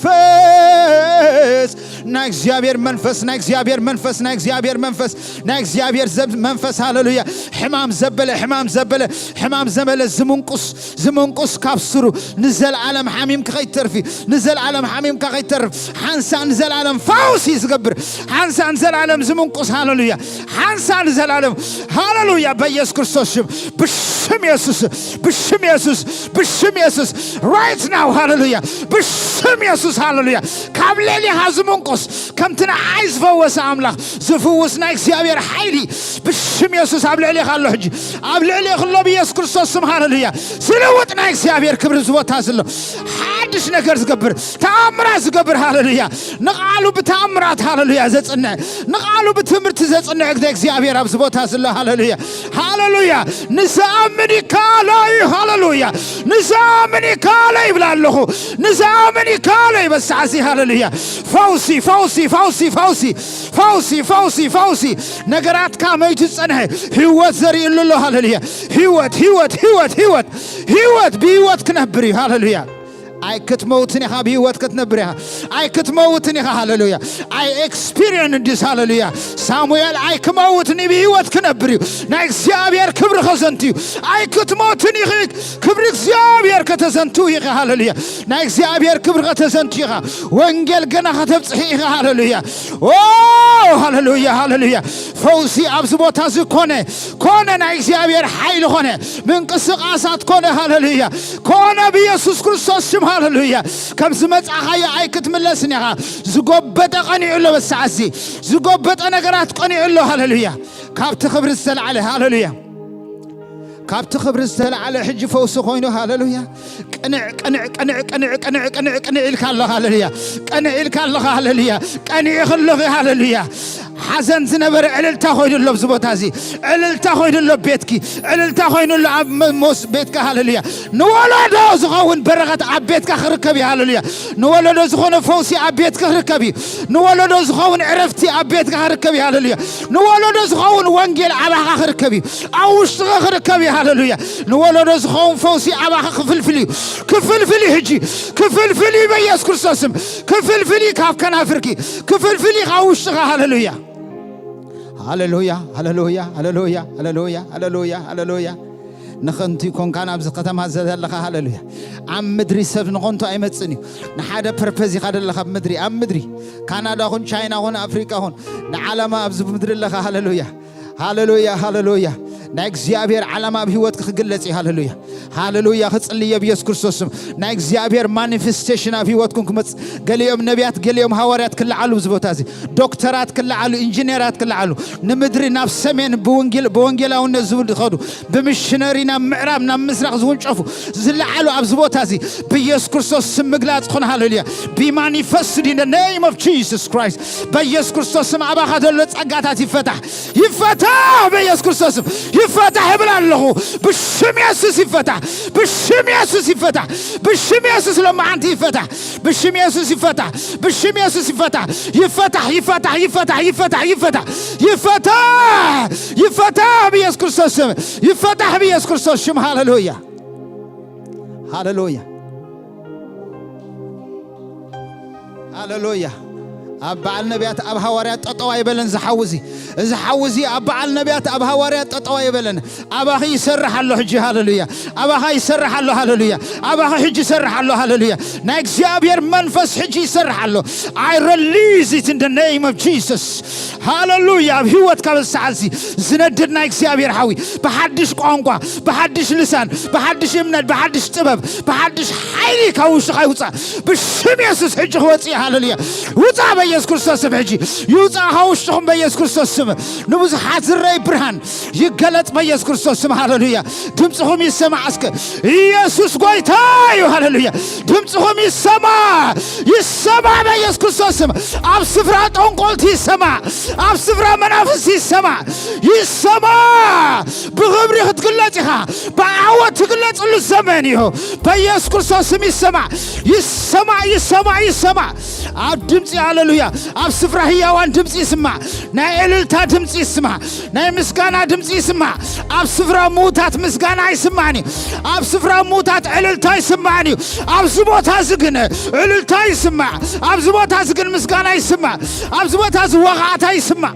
ናይ እግዚኣብሔር መንፈስ፣ ናይ እግዚኣብሔር መንፈስ፣ ናይ እግዚኣብሔር መንፈስ፣ ናይ እግዚኣብሔር ዘብ-፣ መንፈስ። ሃሌሉያ። ሕማም ዘበለ፣ ሕማም ዘበለ፣ ሕማም ዘበለ ዝምንቁስ፣ ዝምንቁስ ካብ ስሩ ንዘለዓለም ሓሚምኪ ከይትተርፊ፣ ንዘለዓለም ሓሚምካ ከይትተርፍ፣ ሓንሳእ ንዘለዓለም ፈውሲ ዝገብር፣ ሓንሳእ ንዘለዓለም ዝምንቁስ። ሃሌሉያ። ሓንሳእ ንዘለዓለም። ሃሌሉያ። በኢየሱስ ክርስቶስ ሽም፣ ብሽም የሱስ፣ ብሽም የሱስ፣ ብሽም የሱስ። Right now። ሃሌሉያ። ብሽም የሱስ። ሃሌሉያ። ካብ ልዕሊኻ ዝምንቁስ፣ ከምቲ ንዓይ ዝፈወሰ ኣምላኽ ዝፍውስ ናይ እግዚኣብሔር ሓይሊ ብሽም የሱስ ኣብ ልዕሊኻ ኣሎ። ሕጂ ኣብ ልዕሊኺ ኣሎ ብኢየሱስ ክርስቶስ ስም። ሃሌሉያ። ዝልውጥ ናይ እግዚኣብሔር ክብሪ ዝቦታ ዘሎ ሓድሽ ነገር ዝገብር፣ ተኣምራት ዝገብር። ሃሌሉያ። ንቓሉ ብተኣምራት፣ ሃሌሉያ፣ ዘጽንዕ፣ ንቓሉ ብትምህርቲ ዘጽንዕ ግደ እግዚኣብሔር ኣብዚ ቦታ ዘሎ። ሃሌሉያ። ሃሌሉያ። ንዝኣምን ይከኣሎ እዩ። ሃሌሉያ። ንዝኣምን ይከኣሎ ይብል ኣለኹ። ንዝኣምን ይከኣሎ እዩ በሳዕሲ። ሃሌሉያ። ፈውሲ፣ ፈውሲ፣ ፈውሲ፣ ፈውሲ፣ ፈውሲ፣ ፈውሲ፣ ፈውሲ። ነገራትካ መይቱ ዝጸንሐ ህይወት ዘርእሉ ኣሎ። ሃሌሉያ። ህይወት፣ ህይወት፣ ህይወት፣ ህይወት፣ ህይወት ብህይወት ክነብር እዩ። ሃሌሉያ። ኣይክትመውትን ኢኻ፣ ብህይወት ክትነብር ኢኻ። ኣይክትመውትን ኢኻ። ሃሌሉያ። ኣይ ኤክስፒሪየንስ ዲስ። ሃሌሉያ። ሳሙኤል ኣይክመውትን እዩ፣ ብህይወት ክነብር እዩ። ናይ እግዚኣብሔር ክብሪ ከዘንቱ እዩ። ኣይክትሞትን ኢኺ፣ ክብሪ እግዚኣብሔር ከተዘንቱ ኢኻ። ሃሌሉያ። ናይ እግዚኣብሔር ክብሪ ከተዘንቱ ኢኻ። ወንጌል ገና ከተብጽሒ ኢኻ። ሃሌሉያ። ኦ፣ ሃሌሉያ፣ ሃሌሉያ። ፈውሲ ኣብዚ ቦታ እዚ ኮነ፣ ኮነ፣ ናይ እግዚኣብሔር ሓይሊ ኮነ፣ ምንቅስቃሳት ኮነ። ሃሌሉያ። ኮነ ብኢየሱስ ክርስቶስ ሽም። ሃሌሉያ። ከም ዝመጻኻዮ ኣይክትምለስን ኢኻ። ዝጎበጠ ቀኒዑ ኣሎ በሰዓት እዚ። ዝጎበጠ ነገራት ቀኒዑ ኣሎ። ሃሌሉያ። ካብቲ ክብሪ ዝተላዕለ። ሃሌሉያ። ካብቲ ክብሪ ዝተላዕለ ሕጂ ፈውሲ ኮይኑ። ሃሌሉያ። ቅንዕ፣ ቅንዕ፣ ቅንዕ፣ ቅንዕ፣ ቅንዕ፣ ቅንዕ፣ ቅንዕ ኢልካ ኣለኻ። ሃሌሉያ። ቅንዕ ኢልካ ኣለኻ። ሃሌሉያ። ቀኒዕኺ ኣለኺ። ሃሌሉያ። ሓዘን ዝነበረ ዕልልታ ኮይኑ ኣሎ ኣብዚ ቦታ እዚ። ዕልልታ ኮይኑ ኣሎ ቤትኪ። ዕልልታ ኮይኑ ኣሎ ኣብ መ-፣ ሞስ ቤትካ። ሃሌሉያ። ንወለዶ ዝኸውን በረኸት ኣብ ቤትካ ክርከብ እዩ። ሃሌሉያ። ንወለዶ ዝኾነ ፈውሲ ኣብ ቤትካ ክርከብ እዩ። ንወለዶ ዝኸውን ዕረፍቲ ኣብ ቤትካ ክርከብ እዩ። ሃሌሉያ። ንወለዶ ዝኸውን ወንጌል ኣባኻ ክርከብ እዩ። ኣብ ውሽጥኻ ክርከብ እዩ። ሃሌሉያ። ንወለዶ ዝኸውን ፈውሲ ኣባኻ ክፍልፍል እዩ። ክፍልፍል እዩ ሕጂ። ክፍልፍል እዩ በኢየሱስ ክርስቶስ ስም። ክፍልፍል እዩ ካብ ከናፍርኪ። ክፍልፍል እዩ ካብ ውሽጥኻ። ሃሌሉያ። ሃሌሉያ፣ ሃሌሉያ፣ ሃሌሉያ፣ ሃሌሉያ፣ ሃሌሉያ፣ ሃሌሉያ። ንኸንቱ ይኮንካ ናብዚ ከተማ ዘለኻ። ሃሌሉያ። ኣብ ምድሪ ሰብ ንኸንቱ ኣይመጽእን እዩ። ንሓደ ፐርፐዝ ኢኻ ዘለኻ ኣብ ምድሪ፣ ኣብ ምድሪ። ካናዳ ኹን፣ ቻይና ኹን፣ ኣፍሪቃ ኹን፣ ንዓላማ ኣብዚ ምድሪ ኣለኻ። ሃሌሉያ። ሃሌሉያ፣ ሃሌሉያ። ናይ እግዚኣብሔር ዓላማ ኣብ ህይወትኪ ክግለጽ እዩ። ሃሌሉያ። ሃሌሉያ። ክጽልየ ብኢየሱስ ክርስቶስ ስም ናይ እግዚኣብሔር ማኒፌስቴሽን ኣብ ህይወትኩም ክመጽእ። ገሊኦም ነቢያት፣ ገሊኦም ሃዋርያት ክለዓሉ ኣብዚ ቦታ እዚ። ዶክተራት ክለዓሉ፣ ኢንጂነራት ክለዓሉ። ንምድሪ ናብ ሰሜን ብወንጌል-፣ ብወንጌላውነት ዝኸዱ፣ ብምሽነሪ ናብ ምዕራብ፣ ናብ ምስራቕ ዝውንጨፉ፣ ዝለዓሉ ኣብዚ ቦታ እዚ። ብኢየሱስ ክርስቶስ ስም ምግላጽ ኹን። ሃሌሉያ። Be manifested in the name of Jesus Christ. በኢየሱስ ክርስቶስ ስም ኣባኻ ዘሎ ጸጋታት ይፈታሕ። ይፈታሕ በኢየሱስ ክርስቶስ ስም። ይፈታሕ እብል ኣለኹ። ብሽም የሱስ ይፈታሕ። ብሽም የሱስ ይፈታሕ። ብሽም የሱስ ለማዓንቲ ይፈታሕ። ብሽም የሱስ ይፈታሕ። ብሽም የሱስ ይፈታሕ። ይፈታሕ፣ ይፈታሕ፣ ይፈታሕ፣ ይፈታሕ፣ ይፈታሕ። ይፈታሕ፣ ይፈታሕ ብኢየሱስ ክርስቶስ ስም። ይፈታሕ ብኢየሱስ ክርስቶስ ሽም። ሃሌሉያ። ሃሌሉያ። ሃሌሉያ። ኣብ በዓል ነቢያት ኣብ ሃዋርያት ጠጠው ኣይበለን እዚ ሓዊ እዚ። እዚ ሓዊ እዚ ኣብ በዓል ነቢያት ኣብ ሃዋርያት ጠጠው ኣይበለን። ኣባኺ ይሰርሕ ኣሎ ሕጂ። ሃሌሉያ። ኣባኻ ይሰርሕ ኣሎ። ሃሌሉያ። ኣባኻ ሕጂ ይሰርሕ ኣሎ። ሃሌሉያ። ናይ እግዚኣብሔር መንፈስ ሕጂ ይሰርሕ ኣሎ። I release it in the name of Jesus. ሃሌሉያ። ኣብ ህይወትካ በዚ ሰዓት እዚ ዝነድድ ናይ እግዚኣብሔር ሓዊ ብሓድሽ ቋንቋ፣ ብሓድሽ ልሳን፣ ብሓድሽ እምነት፣ ብሓድሽ ጥበብ፣ ብሓድሽ ሓይሊ ካብ ውሽጥኻ ይውፃእ። ብሽም የሱስ ሕጂ ክወፅእ። ሃሌሉያ። ውፃእ። በኢየሱስ ክርስቶስ ስም ሕጂ ይውጻእ ካብ ውሽጥኹም በኢየሱስ ክርስቶስ ስም። ንብዙሓት ዝረይ ብርሃን ይገለጽ በኢየሱስ ክርስቶስ ስም። ሃሌሉያ። ድምፅኹም ይሰማዕ እስከ። ኢየሱስ ጎይታ እዩ። ሃሌሉያ። ድምፅኹም ይሰማዕ፣ ይሰማዕ በኢየሱስ ክርስቶስ ስም። ኣብ ስፍራ ጠንቆልቲ ይሰማዕ፣ ኣብ ስፍራ መናፍስቲ ይሰማዕ፣ ይሰማዕ። ብኽብሪ ክትግለጽ ኢኻ። ብዓወት ትግለጽሉ ዘመን እዩ። በኢየሱስ ክርስቶስ ስም ይሰማዕ፣ ይሰማዕ፣ ይሰማዕ፣ ይሰማዕ። ኣብ ድምፂ ሃሌሉያ፣ ኣብ ስፍራ ህያዋን ድምፂ ይስማዕ። ናይ እልልታ ድምፂ ይስማዕ፣ ናይ ምስጋና ድምፂ ይስማዕ። ኣብ ስፍራ ምዉታት ምስጋና ኣይስማዕን እዩ። ኣብ ስፍራ ምዉታት እልልታ ኣይስማዕን እዩ። ኣብዚ ቦታ እዚ ግን እልልታ ይስማዕ። ኣብዚ ቦታ እዚ ግን ምስጋና ይስማዕ። ኣብዚ ቦታ እዚ ወቓዕታ ይስማዕ።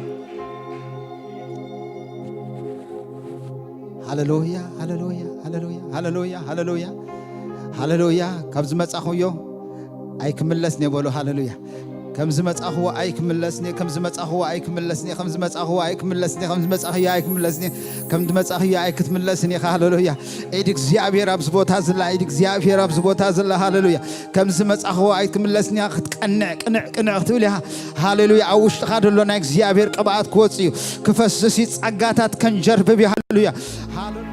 ሃሌሉያ፣ ሃሌሉያ፣ ሃሌሉያ፣ ሃሌሉያ፣ ሃሌሉያ፣ ሃሌሉያ። ካብ ዝመጻኹዮ ኣይክምለስን እየ በሉ። ሃሌሉያ። ከም ዝመጻኹዎ ኣይክምለስን እየ፣ ከም ዝመጻኹዎ ኣይክምለስን እየ፣ ከም ዝመጻኹዎ ኣይክምለስን እየ፣ ከም ዝመጻኹዮ ኣይክምለስን እየ፣ ከም ዝመጻኹዮ ኣይክትምለስን ኢኻ። ሃሌሉያ። ኢድ እግዚኣብሔር ኣብዚ ቦታ ዝላ፣ ኢድ እግዚኣብሔር ኣብዚ ቦታ ዝላ። ሃሌሉያ። ከም ዝመጻኹዎ ኣይክምለስን እያ። ክትቀንዕ ቅንዕ ቅንዕ ክትብል ኢኻ። ሃሌሉያ። ኣብ ውሽጥኻ ዘሎ ናይ እግዚኣብሔር ቅብኣት ክወጽእ እዩ። ክፈስስ እዩ። ጸጋታት ከንጀርብብ እዩ። ሃሌሉያ። ሃሌሉያ።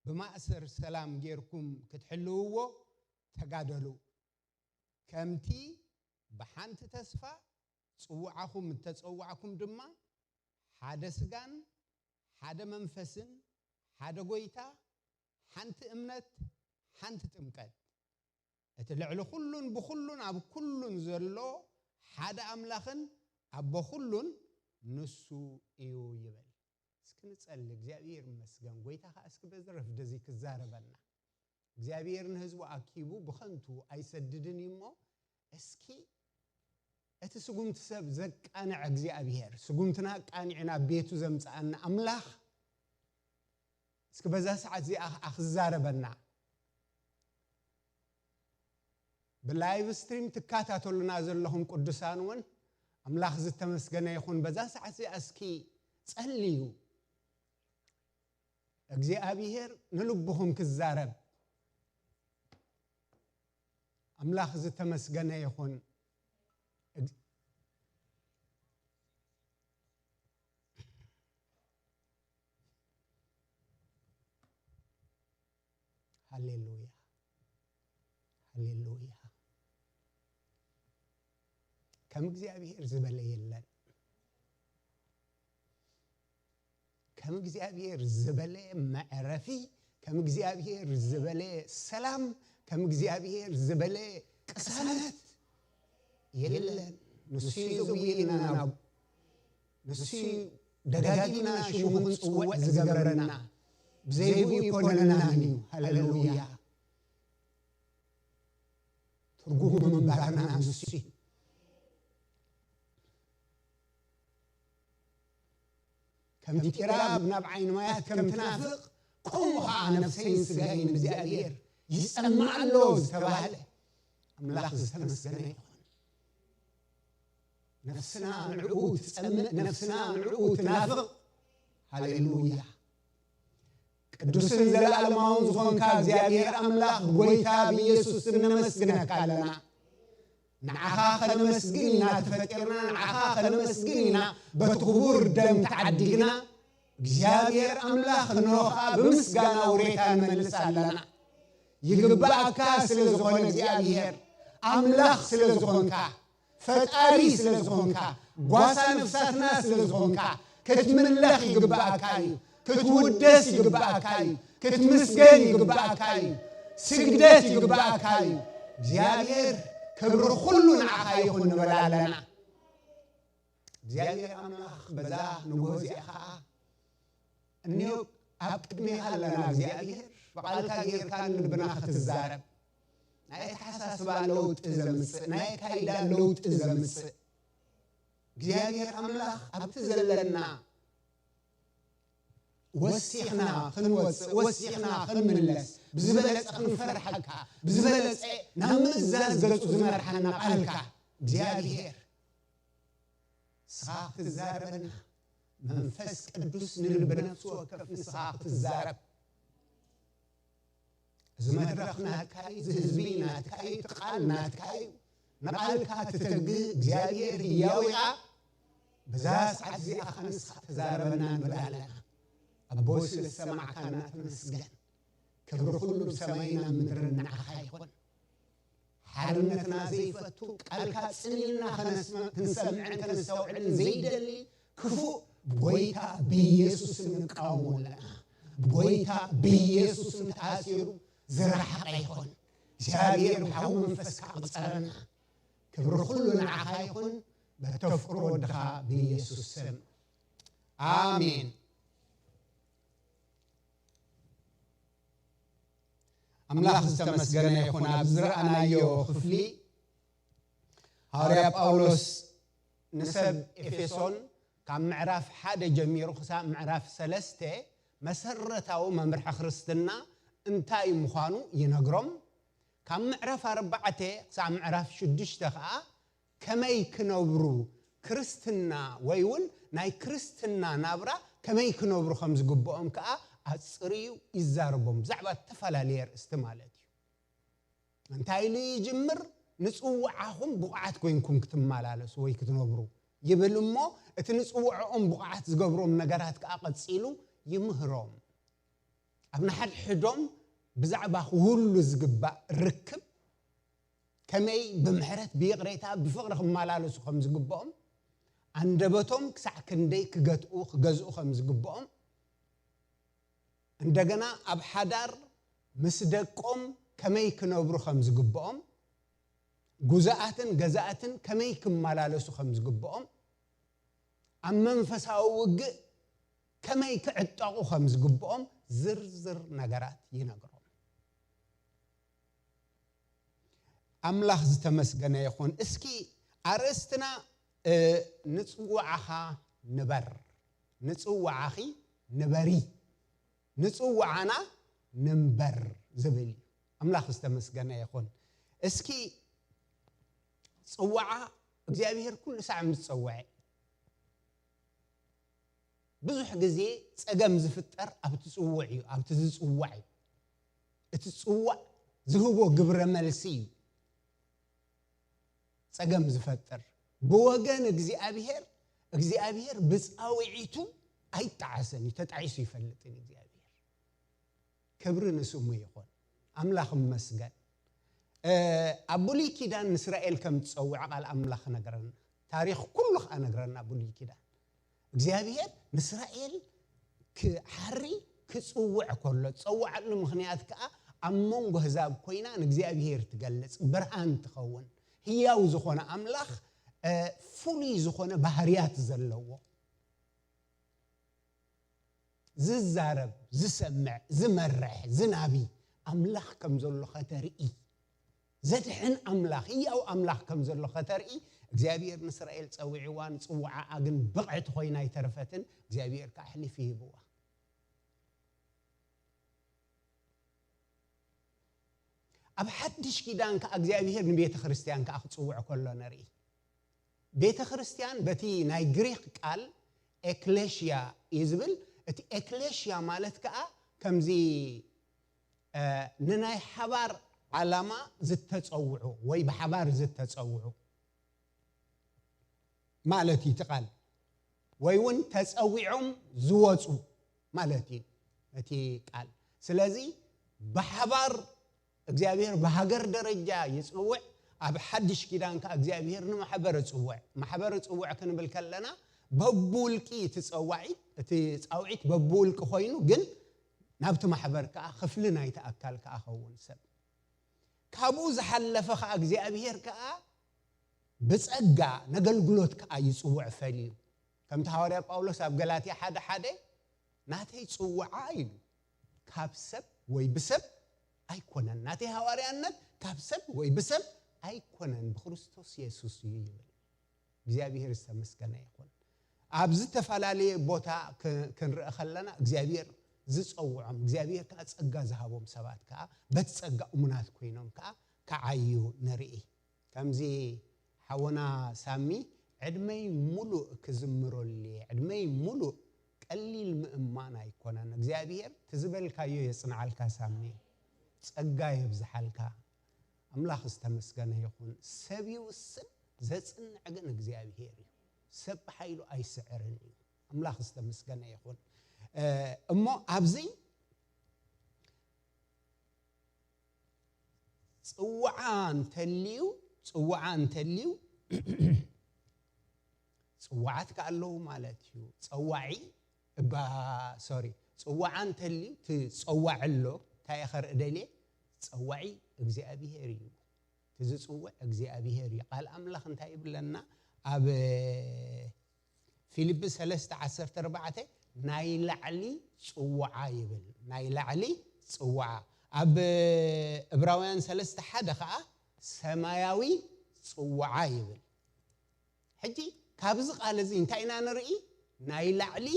ብማእሰር ሰላም ጌርኩም ክትሕልውዎ ተጋደሉ። ከምቲ ብሓንቲ ተስፋ ጽውዓኹም እተጸዋዕኩም ድማ፣ ሓደ ስጋን ሓደ መንፈስን፣ ሓደ ጐይታ፣ ሓንቲ እምነት፣ ሓንቲ ጥምቀት፣ እቲ ልዕሊ ኩሉን ብኹሉን ኣብ ኩሉን ዘሎ ሓደ ኣምላኽን ኣቦ ኩሉን ንሱ እዩ ይብል። እስኪ ንጸሊ። እግዚኣብሔር ይመስገን። ጐይታ ኸኣ እስኪ በዚ ረፍዲ እዚ ክዛረበና። እግዚኣብሔር ንህዝቡ ኣኪቡ ብኸንቱ ኣይሰድድን እዩ እሞ፣ እስኪ እቲ ስጉምቲ ሰብ ዘቃንዕ እግዚኣብሔር፣ ስጉምትና ኣቃኒዑ ናብ ቤቱ ዘምጽኣና ኣምላኽ፣ እስኪ በዛ ሰዓት እዚኣ ኸኣ ክዛረበና። ብላይቭ ስትሪም ትከታተሉና ዘለኹም ቅዱሳን እውን ኣምላኽ ዝተመስገነ ይኹን። በዛ ሰዓት እዚኣ እስኪ ጸልዩ። እግዚኣብሔር ንልብኹም ክዛረብ። ኣምላኽ ዝተመስገነ ይኹን። እግ-፣ ሃሌሉያ፣ ሃሌሉያ። ከም እግዚኣብሔር ዝበለ የለን። ከም እግዚኣብሔር ዝበለ መዕረፊ፣ ከም እግዚኣብሔር ዝበለ ሰላም፣ ከም እግዚኣብሔር ዝበለ ቅሳነት የለን። ንሱ እዩ ዘጉየና ናብ፣ ንሱ እዩ ደጋጊምና ሽሙ ክንጽውዕ ዝገብረና። ብዘይብኡ ይኮነልናን እዩ። ሃሌሉያ። ትርጉሙ ምንባርና ንሱ እዩ። ከምቲ ቂራብ ናብ ዓይኒ ማያት ከም ትናፍቕ፣ ከምኡ ኸዓ ነፍሰይን ስጋይን እግዚኣብሔር ይጸምእ ኣሎ ዝተባህለ ኣምላኽ ዝተመስገነ ይኹን። ነፍስና ንዕኡ ትጸምእ፣ ነፍስና ንዕኡ ትናፍቕ። ሃሌሉያ። ቅዱስን ዘለኣለማውን ዝኾንካ እግዚኣብሔር ኣምላኽ፣ ጎይታ ብኢየሱስ ስም ነመስግነካ ኣለና። ንዓኻ ከነመስግን ኢና ተፈጢርና፣ ንዓኻ ከነመስግን ኢና በቲ ክቡር ደም ተዓዲግና። እግዚኣብሔር ኣምላኽ፣ እንሆ ኸኣ ብምስጋና ውሬታ ንመልስ ኣለና። ይግባኣካ ስለ ዝኾነ እግዚኣብሔር፣ ኣምላኽ ስለ ዝኾንካ፣ ፈጣሪ ስለ ዝኾንካ፣ ጓሳ ነፍሳትና ስለ ዝኾንካ፣ ክትምለኽ ይግባኣካ እዩ፣ ክትውደስ ይግባኣካ እዩ፣ ክትምስገን ይግባኣካ እዩ፣ ስግደት ይግባኣካ እዩ። እግዚኣብሔር፣ ክብሪ ኩሉ ንዓኻ ይኹን ንብል ኣለና። እግዚኣብሔር ኣምላኽ፣ በዛ ንግሆ እዚኣ ኸዓ እኒኦ ኣብ ቅድሜኻ ኣለና እግዚኣብሔር፣ ብቓልካ ጌርካ ንልብና ክትዛረብ፣ ናይ ኣተሓሳስባ ለውጢ ዘምጽእ፣ ናይ ኣካይዳ ለውጢ ዘምጽእ፣ እግዚኣብሔር ኣምላኽ ኣብቲ ዘለና ወሲኽና ክንወጽእ፣ ወሲኽና ክንምለስ፣ ብዝበለጸ ክንፈርሐካ፣ ብዝበለጸ ናብ ምእዛዝ ገጹ ዝመርሓና ቃልካ እግዚኣብሔር ንስኻ ክትዛረበና፣ መንፈስ ቅዱስ ንልቢ ነፍሲ ወከፍ ንስኻ ክትዛረብ። እዚ መድረኽ ናትካ እዩ፣ እዚ ህዝቢ ናትካ እዩ፣ እቲ ቃል ናትካ እዩ። ንቓልካ ትተግህ እግዚኣብሔር ህያው ኢኻ። በዛ ሰዓት እዚኣ ኸዓ ንስኻ ተዛረበና ንብል ኣለና። ኣቦ ስለ ዝሰማዕካና ተመስገን። ክብሪ ኩሉ ብሰማይና ምድርን ንዓኻ ይኹን። ሓርነትና ዘይፈቱ፣ ቃልካ ጽን ኢልና ከነስመ-፣ ክንሰምዕን ከነስተውዕልን ዘይደሊ ክፉእ ብጎይታ ብኢየሱስ ስም ንቃወሞ ኣለና። ብጎይታ ብኢየሱስ ስም ተኣሲሩ ዝረሓቐ ይኹን። እግዚኣብሔር ብሓዊ መንፈስካ ቅጸረና። ክብሪ ኩሉ ንዓኻ ይኹን፣ በተፍቅሮ ወድኻ ብኢየሱስ ስም። ኣሜን። ኣምላኽ ዝተመስገነ ይኹን። ኣብ ዝረኣናዮ ክፍሊ፣ ሃዋርያ ጳውሎስ ንሰብ ኤፌሶን ካብ ምዕራፍ ሓደ ጀሚሩ ክሳብ ምዕራፍ ሰለስተ መሰረታዊ መምርሒ ክርስትና እንታይ ምዃኑ ይነግሮም። ካብ ምዕራፍ ኣርባዕተ ክሳብ ምዕራፍ ሽዱሽተ ኸኣ ከመይ ክነብሩ ክርስትና ወይ እውን ናይ ክርስትና ናብራ ከመይ ክነብሩ ከም ዝግብኦም ከኣ ኣጽርዩ ይዛረቦም። ብዛዕባ እተፈላለየ ኣርእስቲ ማለት እዩ። እንታይ ኢሉ ይጅምር? ንጽውዓኹም ብቑዓት ኮይንኩም ክትመላለሱ ወይ ክትነብሩ ይብል እሞ፣ እቲ ንጽውዕኦም ብቑዓት ዝገብሮም ነገራት ከኣ ቀጺሉ ይምህሮም። ኣብ ንሓድሕዶም ብዛዕባ ክህሉ ዝግባእ ርክብ፣ ከመይ ብምሕረት፣ ብይቕሬታ፣ ብፍቕሪ ክመላለሱ ከም ዝግብኦም፣ ኣንደበቶም ክሳዕ ክንደይ ክገትኡ፣ ክገዝኡ ከም ዝግብኦም፣ እንደገና ኣብ ሓዳር ምስ ደቆም ከመይ ክነብሩ ከም ዝግብኦም፣ ጉዛኣትን ገዛእትን ከመይ ክመላለሱ ከም ዝግብኦም፣ ኣብ መንፈሳዊ ውግእ ከመይ ክዕጠቑ ከም ዝግብኦም ዝርዝር ነገራት ይነግሮም። ኣምላኽ ዝተመስገነ ይኹን። እስኪ ኣርእስትና፣ እ፣ ንጽውዓኻ ንበር፣ ንጽውዓኺ ንበሪ፣ ንጽውዓና ንንበር ዝብል እዩ። ኣምላኽ ዝተመስገነ ይኹን። እስኪ ጽውዓ፣ እግዚኣብሔር ኩሉ ሳዕ ምስ ጸውዐ፣ ብዙሕ ግዜ ጸገም ዝፍጠር ኣብቲ ጽውዕ እዩ፣ ኣብቲ ዝጽዋዕ እዩ። እቲ ጽዋዕ ዝህቦ ግብረ መልሲ እዩ ጸገም ዝፈጥር። ብወገን እግዚኣብሔር፣ እግዚኣብሔር ብጻውዒቱ ኣይጠዓስን እዩ፣ ተጣዒሱ ይፈልጥን እግዚኣብሔር። ክብሪ ንስሙ ይኹን። ኣምላኽ ይመስገን። እ፣ ኣብ ብሉይ ኪዳን ንእስራኤል ከም ዝጸውዐ ቃል ኣምላኽ ነግረና። ታሪኽ ኩሉ ኸኣ ነግረና ብሉይ ኪዳን። እግዚኣብሔር ንእስራኤል ክሓሪ ክጽውዕ ከሎ፣ ዝጸውዓሉ ምኽንያት ከኣ ኣብ መንጎ ኣህዛብ ኮይና ንእግዚኣብሔር ትገልጽ፣ ብርሃን ትኸውን፣ ህያው ዝኾነ ኣምላኽ፣ እ፣ ፍሉይ ዝኾነ ባህርያት ዘለዎ፣ ዝዛረብ፣ ዝሰምዕ፣ ዝመርሕ፣ ዝናቢ ኣምላኽ ከም ዘሎ ኸተርኢ። ዘድሕን ኣምላኽ፣ ህያው ኣምላኽ ከም ዘሎ ከተርኢ እግዚኣብሔር ንእስራኤል ጸዊዕዋ፣ ንጽውዓኣ ግን ብቕዕቲ ኮይና ኣይተረፈትን። እግዚኣብሔር ከኣ ኣሕሊፉ ሂብዋ። ኣብ ሓድሽ ኪዳን ከኣ እግዚኣብሔር ንቤተ ክርስቲያን ከኣ ክጽውዕ ከሎ ንርኢ። ቤተ ክርስቲያን በቲ ናይ ግሪክ ቃል ኤክሌሽያ እዩ ዝብል። እቲ ኤክሌሽያ ማለት ከኣ ከምዚ፣ እ፣ ንናይ ሓባር ዓላማ ዝተጸውዑ ወይ ብሓባር ዝተጸውዑ ማለት እዩ እቲ ቃል። ወይ እውን ተጸዊዖም ዝወጹ ማለት እዩ እቲ ቃል። ስለዚ ብሓባር እግዚኣብሔር ብሃገር ደረጃ ይጽውዕ። ኣብ ሓድሽ ኪዳን ከኣ እግዚኣብሔር ንማሕበር ይጽውዕ። ማሕበር ይጽውዕ ክንብል ከለና በብውልቂ እቲ ጸዋዒት፣ እቲ ጻውዒት በብውልቂ ኮይኑ፣ ግን ናብቲ ማሕበር ከኣ ክፍሊ ናይቲ ኣካል ከኣ ኸውን ሰብ። ካብኡ ዝሓለፈ ከኣ እግዚኣብሔር ከኣ ብጸጋ ነገልግሎት ከኣ ይጽውዕ ፈልዩ። ከምቲ ሃዋርያ ጳውሎስ ኣብ ገላትያ ሓደ ሓደ፣ "ናተይ ጽውዓ" ኢሉ፣ "ካብ ሰብ ወይ ብሰብ ኣይኮነን። ናተይ ሃዋርያነት ካብ ሰብ ወይ ብሰብ ኣይኮነን፣ ብክርስቶስ የሱስ እዩ" ይብል። እግዚኣብሔር ዝተመስገነ ይኹን። ኣብ ዝተፈላለየ ቦታ ክ-፣ ክንርኢ ከለና እግዚኣብሔር ዝጸውዖም፣ እግዚኣብሔር ከኣ ጸጋ ዝሃቦም ሰባት ከኣ በቲ ጸጋ እሙናት ኮይኖም ከኣ ክዓዩ ንርኢ። ከምዚ ሓወና ሳሚ፣ "ዕድመይ ሙሉእ ክዝምረሉ እየ፣ ዕድመይ ሙሉእ ቀሊል ምእማን ኣይኮነን፣ እግዚኣብሔር ትዝበልካዮ የጽንዓልካ ሳሚ፣ ጸጋ የብዝሓልካ፣ ኣምላኽ ዝተመስገነ ይኹን፣ ሰብ ይውስን፣ ዘጽንዕ ግን እግዚኣብሔር እዩ፣ ሰብ ብሓይሉ ኣይስዕርን እዩ፣ ኣምላኽ ዝተመስገነ ይኹን።" እ፣ እሞ ኣብዚ ጽዋዓ እንተልዩ፣ ጽዋዓ እንተልዩ፣ ጽዋዓት ከኣ ኣለዉ ማለት እዩ። ጸዋዒ እባ፣ ሶሪ፣ ጽዋዓ እንተልዩ፣ እቲ ጸዋዒ ኣሎ፣ እንታይ እየ ከርኢ ደልየ? ጸዋዒ እግዚኣብሄር እዩ። እቲ ዝጽውዕ እግዚኣብሄር እዩ። ቃል ኣምላኽ እንታይ ይብለና? ኣብ ፊልጲ ሰለስተ ዓሰርተ ኣርባዕተ ናይ ላዕሊ ጽዋዓ ይብል። ናይ ላዕሊ ጽዋዓ። ኣብ እብራውያን ሰለስተ ሓደ ኸኣ ሰማያዊ ጽዋዓ ይብል። ሕጂ ካብዚ ቃል እዚ እንታይ ኢና ንርኢ? ናይ ላዕሊ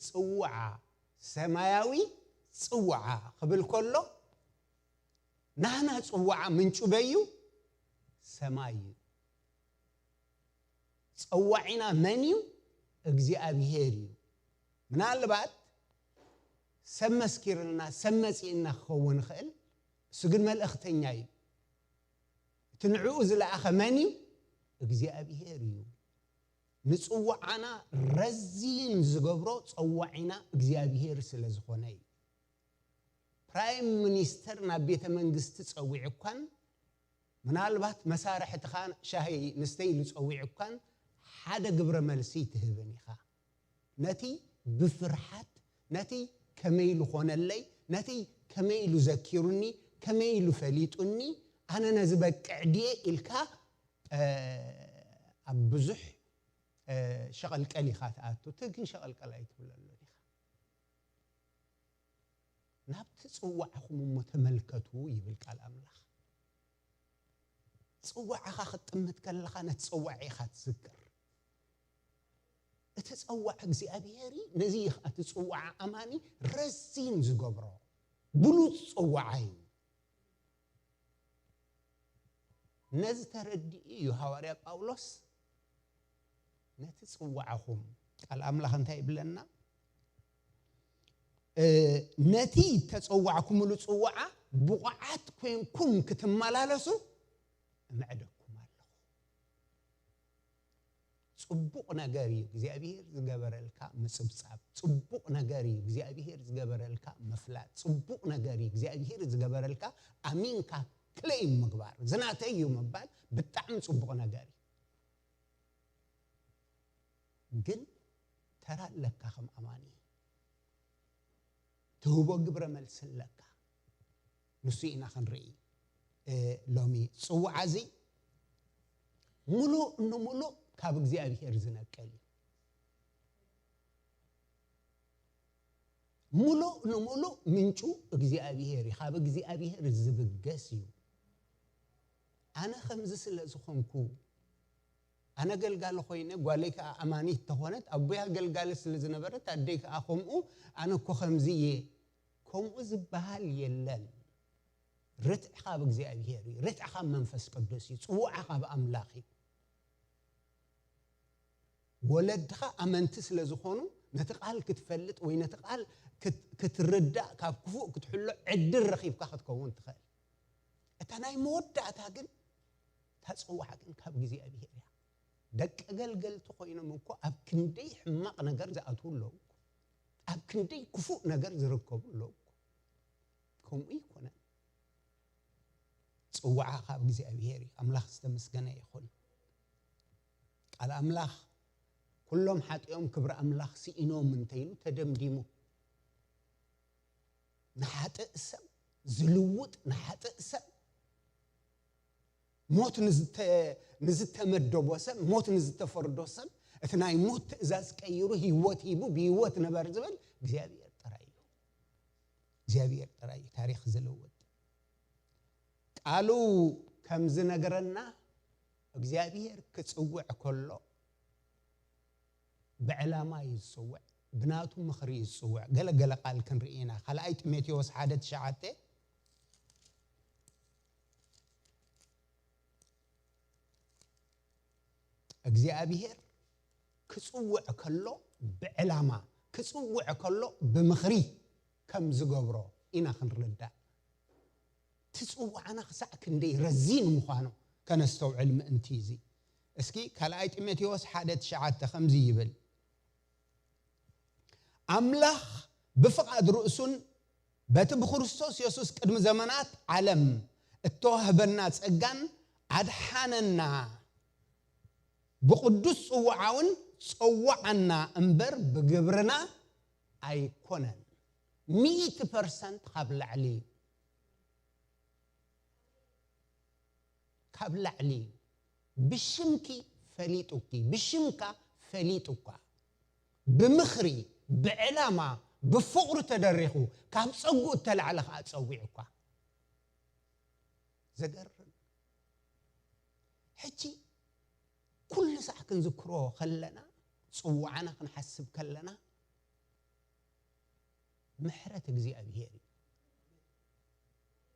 ጽዋዓ፣ ሰማያዊ ጽዋዓ ክብል ከሎ፣ ናህና ጽዋዓ ምንጩ በዩ ሰማይ እዩ። ጸዋዒና መን እዩ? እግዚኣብሄር እዩ። ምናልባት ሰብ መስኪርልና፣ ሰብ መጺእና ክኸውን ይኽእል፣ እሱ ግን መልእኽተኛ እዩ። እቲ ንዕኡ ዝለኣኸ መን እዩ? እግዚኣብሄር እዩ። ንጽዋዓና ረዚን ዝገብሮ ጸዋዒና እግዚኣብሄር ስለ ዝኾነ እዩ። ፕራይም ሚኒስተር ናብ ቤተ መንግስቲ ጸዊዑ እኳን፣ ምናልባት መሳርሕትኻ ሻሂ ንስተይ ኢሉ ጸዊዑ እኳን፣ ሓደ ግብረ መልሲ ኣይትህብን ኢኻ። ነቲ ብፍርሓት፣ ነቲ ከመይ ኢሉ ኾነለይ፣ ነቲ ከመይ ኢሉ ዘኪሩኒ፣ ከመይ ኢሉ ፈሊጡኒ፣ ኣነ ነዚ በቅዕ ድየ ኢልካ፣ እ፣ ኣብ ብዙሕ፣ እ፣ ሸቐልቀል ኢኻ ትኣቱ። እቲ ግን ሸቐልቀል ኣይትብለሉን ኢኻ። ናብቲ ጽዋዕኹም እሞ ተመልከቱ ይብል ቃል ኣምላኽ። ጽዋዕኻ ክትጥምት ከለኻ ነቲ ጽዋዕ ኢኻ ትዝክር። እቲ ጽዋዕ እግዚኣብሔር እዩ። ነዚ እዩ ኸኣ እቲ ጽዋዕ ኣማኒ ረዚን ዝገብሮ። ብሉጽ ጽዋዕ እዩ። ነዚ ተረዲኡ እዩ ሃዋርያ ጳውሎስ ነቲ ጽዋዕኹም፣ ቃል ኣምላኽ እንታይ ይብለና? እ፣ ነቲ ተጸዋዕኩምሉ ጽዋዓ ብቑዓት ኮንኩም ክትመላለሱ እምዕደኩም ኣለኹ። ጽቡቕ ነገር እዩ እግዚኣብሄር ዝገበረልካ ምጽብጻብ። ጽቡቕ ነገር እዩ እግዚኣብሄር ዝገበረልካ ምፍላጥ። ጽቡቕ ነገር እዩ እግዚኣብሄር ዝገበረልካ ኣሚንካ ክሌም ምግባር። ዝናተይ እዩ ምባል ብጣዕሚ ጽቡቕ ነገር እዩ። ግን ተራ ኣለካ ከም ኣማኒ። ትህቦ ግብረ መልሲ ኣለካ። ንሱ ኢና ክንርኢ። እ፣ ሎሚ ጽዋዓ እዚ ምሉእ ንምሉእ ካብ እግዚኣብሄር ዝነቀል እዩ። ምሉእ ንምሉእ ምንጩ እግዚኣብሄር እዩ። ካብ እግዚኣብሄር ዝብገስ እዩ። ኣነ ከምዚ ስለ ዝኾንኩ፣ ኣነ ገልጋሊ ኮይነ፣ ጓለይ ከኣ ኣማኒት ተኾነት፣ ኣቦይ ኣገልጋሊ ስለ ዝነበረት፣ ኣደይ ከኣ ከምኡ፣ ኣነ እኮ ከምዚ እየ። ከምኡ ዝበሃል የለን። ርትዕ ካብ እግዚኣብሔር እዩ። ርትዕ ካብ መንፈስ ቅዱስ እዩ። ጽውዓ ካብ ኣምላኽ እዩ። ወለድኻ ኣመንቲ ስለ ዝኾኑ፣ ነቲ ቃል ክትፈልጥ ወይ ነቲ ቃል ክት-፣ ክትርዳእ፣ ካብ ክፉእ ክትሕሎ ዕድል ረኺብካ ክትከውን ትኽእል። እታ ናይ መወዳእታ ግን፣ እታ ጽውዓ ግን ካብ እግዚኣብሔር እያ። ደቂ ኣገልገልቲ ኮይኖም እኮ ኣብ ክንደይ ሕማቕ ነገር ዝኣትዉ ኣለዉ እኮ። ኣብ ክንደይ ክፉእ ነገር ዝርከቡ ኣለዉ እኮ። ከምኡ ይኮነን። ጽውዓ ካብ እግዚኣብሔር እዩ። ኣምላኽ ዝተመስገነ ይኹን። ቃል ኣምላኽ፣ "ኩሎም ሓጢኦም ክብሪ ኣምላኽ ስኢኖም" እንተ ኢሉ ተደምዲሙ። ንሓጥእ ሰብ ዝልውጥ፣ ንሓጥእ ሰብ፣ ሞት ንዝተ-፣ ንዝተመደቦ ሰብ፣ ሞት ንዝተፈርዶ ሰብ፣ እቲ ናይ ሞት ትእዛዝ ቀይሩ ህይወት ሂቡ ብህይወት ንበር ዝብል እግዚኣብሔር ጥራይ እዩ። እግዚኣብሔር ጥራይ እዩ ታሪኽ ዝልውጥ። ቃሉ ከም ዝነግረና፣ እግዚኣብሔር ክጽውዕ ከሎ ብዕላማ እዩ ዝጽውዕ፣ ብናቱ ምኽሪ እዩ ዝጽውዕ። ገለ ገለ ቃል ክንርኢ ኢና። ካልኣይ ጢሞቴዎስ ሓደ ትሽዓተ፣ እግዚኣብሔር ክጽውዕ ከሎ ብዕላማ፣ ክጽውዕ ከሎ ብምኽሪ ከም ዝገብሮ ኢና ክንርዳእ። እቲ ጽውዓና ክሳዕ ክንደይ ረዚን ምዃኑ ከነስተውዕል ምእንቲ እዚ። እስኪ ካልኣይ ጢሞቴዎስ ሓደ ትሽዓተ ከምዚ ይብል፣ "ኣምላኽ ብፍቓድ ርእሱን በቲ ብክርስቶስ የሱስ ቅድሚ ዘመናት ዓለም እተዋህበና ጸጋን ኣድሓነና፣ ብቕዱስ ጽውዓውን ጸዋዓና እምበር ብግብርና ኣይኮነን።" ሚእቲ ፐርሰንት ካብ ላዕሊ እዩ። ካብ ላዕሊ እዩ። ብሽምኪ ፈሊጡኪ፣ ብሽምካ ፈሊጡካ። ብምኽሪ፣ ብዕላማ፣ ብፍቕሩ ተደሪኹ፣ ካብ ጸጉኡ እተላዕለ ኸኣ ጸዊዑካ። ዘገርም። ሕጂ ኩሉ ሳዕ ክንዝክሮ ከለና፣ ጽዋዕና ክንሓስብ ከለና፣ ምሕረት እግዚኣብሔር እዩ።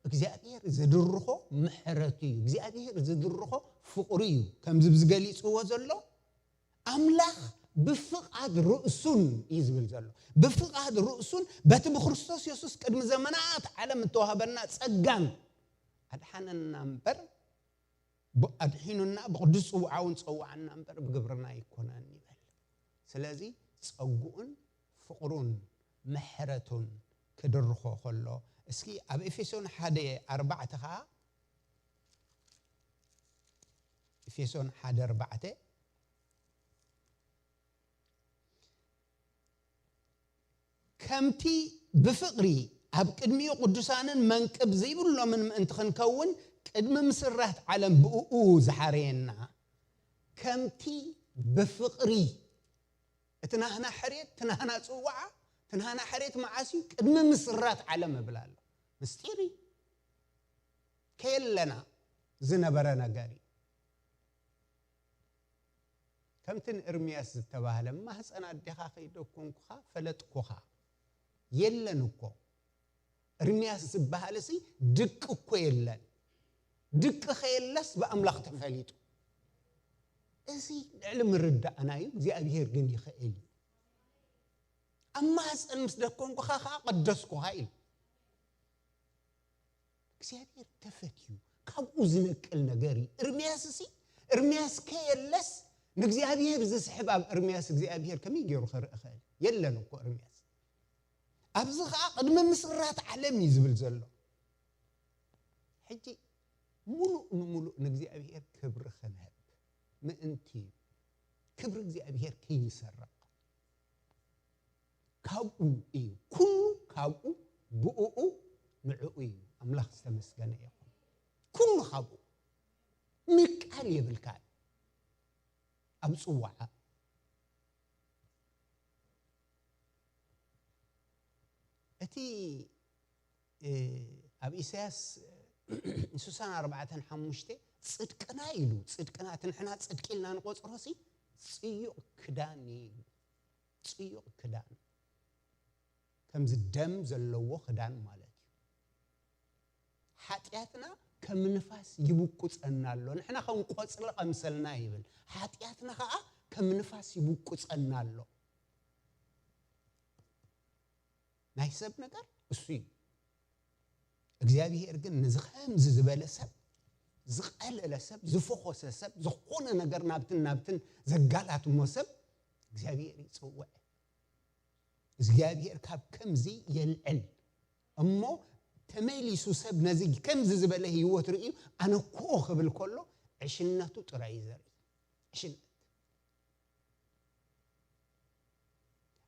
እግዚኣብሔር ዝድርኾ ምሕረቱ እዩ። እግዚኣብሔር ዝድርኾ ፍቕሩ እዩ። ከምዚ ብዝገሊጽዎ ዘሎ፣ ኣምላኽ ብፍቓድ ርእሱን እዩ ዝብል ዘሎ። ብፍቓድ ርእሱን በቲ ብክርስቶስ የሱስ ቅድሚ ዘመናት ዓለም እተዋህበና ጸጋን ኣድሓነና እምበር፣ ብ-፣ ኣድሒኑና ብቅዱስ ጽውዓ እውን ጸውዓና እምበር ብግብርና ኣይኮነን ይብል። ስለዚ ጸጉኡን ፍቕሩን ምሕረቱን ክድርኾ ከሎ፣ እስኪ ኣብ ኤፌሶን ሓደ ኣርባዕተ ኸኣ፣ ኤፌሶን ሓደ ኣርባዕተ፣ ከምቲ ብፍቕሪ ኣብ ቅድሚኡ ቅዱሳንን መንቅብ ዘይብሎምን ምእንቲ ክንከውን ቅድሚ ምስራት ዓለም ብእኡ ዝሓረየና፣ ከምቲ ብፍቕሪ፣ እቲ ናህና ሕርየት፣ እቲ ናህና ጽዋዓ፣ እቲ ናህና ሕርየት መዓስ እዩ? ቅድሚ ምስራት ዓለም እብል ኣሎ። ምስጢር እዩ። ከየለና ዝነበረ ነገር እዩ። ከምቲ ንእርምያስ ዝተባህለ፣ ማህፀን ኣዴኻ ከይደኮንኩኻ ፈለጥኩኻ። የለን እኮ። እርምያስ ዝበሃልሲ ድቂ እኮ የለን። ድቂ ከየለስ ብኣምላኽ ተፈሊጡ። እዚ ልዕሊ ምርዳእና እዩ፣ እግዚኣብሄር ግን ይኽእል እዩ። ኣብ ማህፀን ምስ ደኮንኩኻ ኸዓ ቀደስኩኻ ኢሉ። እግዚኣብሔር ተፈትዩ፣ ካብኡ ዝነቅል ነገር እዩ። እርምያስ እሲ፣ እርምያስ ከየለስ ንእግዚኣብሔር ዝስሕብ ኣብ እርምያስ እግዚኣብሔር ከመይ ገይሩ ክርኢ ኽእል? የለን እኮ እርምያስ። ኣብዚ ኸዓ ቅድሚ ምስራት ዓለም እዩ ዝብል ዘሎ። ሕጂ ሙሉእ ንሙሉእ ንእግዚኣብሔር ክብሪ ክንህብ ምእንቲ እዩ። ክብሪ እግዚኣብሔር ከይንሰርቕ። ካብኡ እዩ። ኩሉ ካብኡ፣ ብእኡ፣ ንዕኡ እዩ። ኣምላኽ ዝተመስገነ ይኹን። ኩሉ ካብኡ። ምቃል የብልካን። ኣብ ጽዋዓ። እቲ፣ እ፣ ኣብ ኢሳያስ ሱሳን ኣርባዕተን ሓሙሽተ ጽድቅና ኢሉ፣ ጽድቅና፣ እቲ ንሕና ጽድቂ ኢልና ንቖጽሮሲ ጽዩቕ ክዳን እዩ። ጽዩቕ ክዳን። ከምዚ ደም ዘለዎ ክዳን ማለት እዩ። ሓጢኣትና ከም ንፋስ ይብቁጸና ኣሎ። ንሕና ከም ቆጽሊ ቀምሰልና ይብል። ሓጢኣትና ኸኣ ከም ንፋስ ይብቁጸና ኣሎ። ናይ ሰብ ነገር እሱ እዩ። እግዚኣብሄር ግን ነዚ ከምዚ ዝበለ ሰብ፣ ዝቐለለ ሰብ፣ ዝፈኾሰ ሰብ፣ ዝኾነ ነገር ናብትን ናብትን ዘጋላትሞ ሰብ እግዚኣብሄር ይጽውዕ። እግዚኣብሄር ካብ ከምዚ የልዕል። እሞ ተመሊሱ ሰብ ነዚ ከምዚ ዝበለ ህይወት ርእዩ ኣነ እኮ ክብል ከሎ ዕሽነቱ ጥራይ እዩ ዘርኢ። ዕሽነት።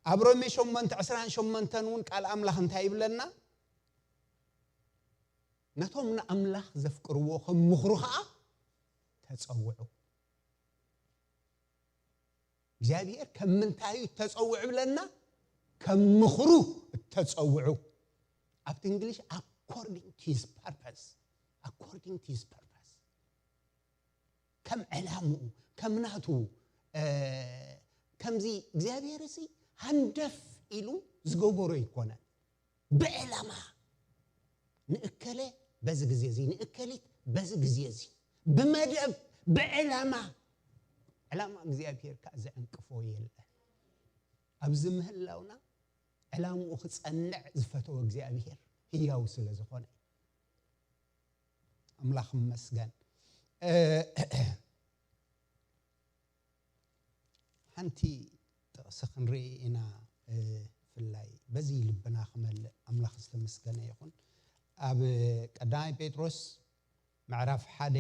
ኣብ ሮሜ ሸሞንተ ዕስራን ሸሞንተን እውን ቃል ኣምላኽ እንታይ ይብለና? ነቶም ንኣምላኽ ዘፍቅርዎ ከም ምኽሩ ኸኣ ተጸውዑ። እግዚኣብሔር ከም ምንታዩ እተጸውዑ ብለና? ከም ምኽሩ እተጸውዑ። ኣብቲ እንግሊሽ according to his purpose፣ according to his purpose፣ ከም ዕላምኡ፣ ከም ናቱ፣ እ፣ ከምዚ እግዚኣብሔር እዚ ሃንደፍ ኢሉ ዝገበሮ ኣይኮነን። ብዕላማ ንእከለ በዚ ግዜ እዚ፣ ንእከሊት በዚ ግዜ እዚ፣ ብመደብ፣ ብዕላማ። ዕላማ እግዚኣብሔር ከኣ ዘዕንቅፎ የለን። ኣብዚ ምህላውና ዕላምኡ ክጸንዕ ዝፈተወ እግዚኣብሔር ህያው ስለ ዝኾነ። ኣምላኽ ይመስገን። እ፣ ሓንቲ ጥቕሲ ክንርኢ ኢና፣ እ፣ ብፍላይ በዚ ልብና ክመልእ። ኣምላኽ ዝተመስገነ ይኹን። ኣብ ቀዳማይ ጴጥሮስ ምዕራፍ ሓደ፣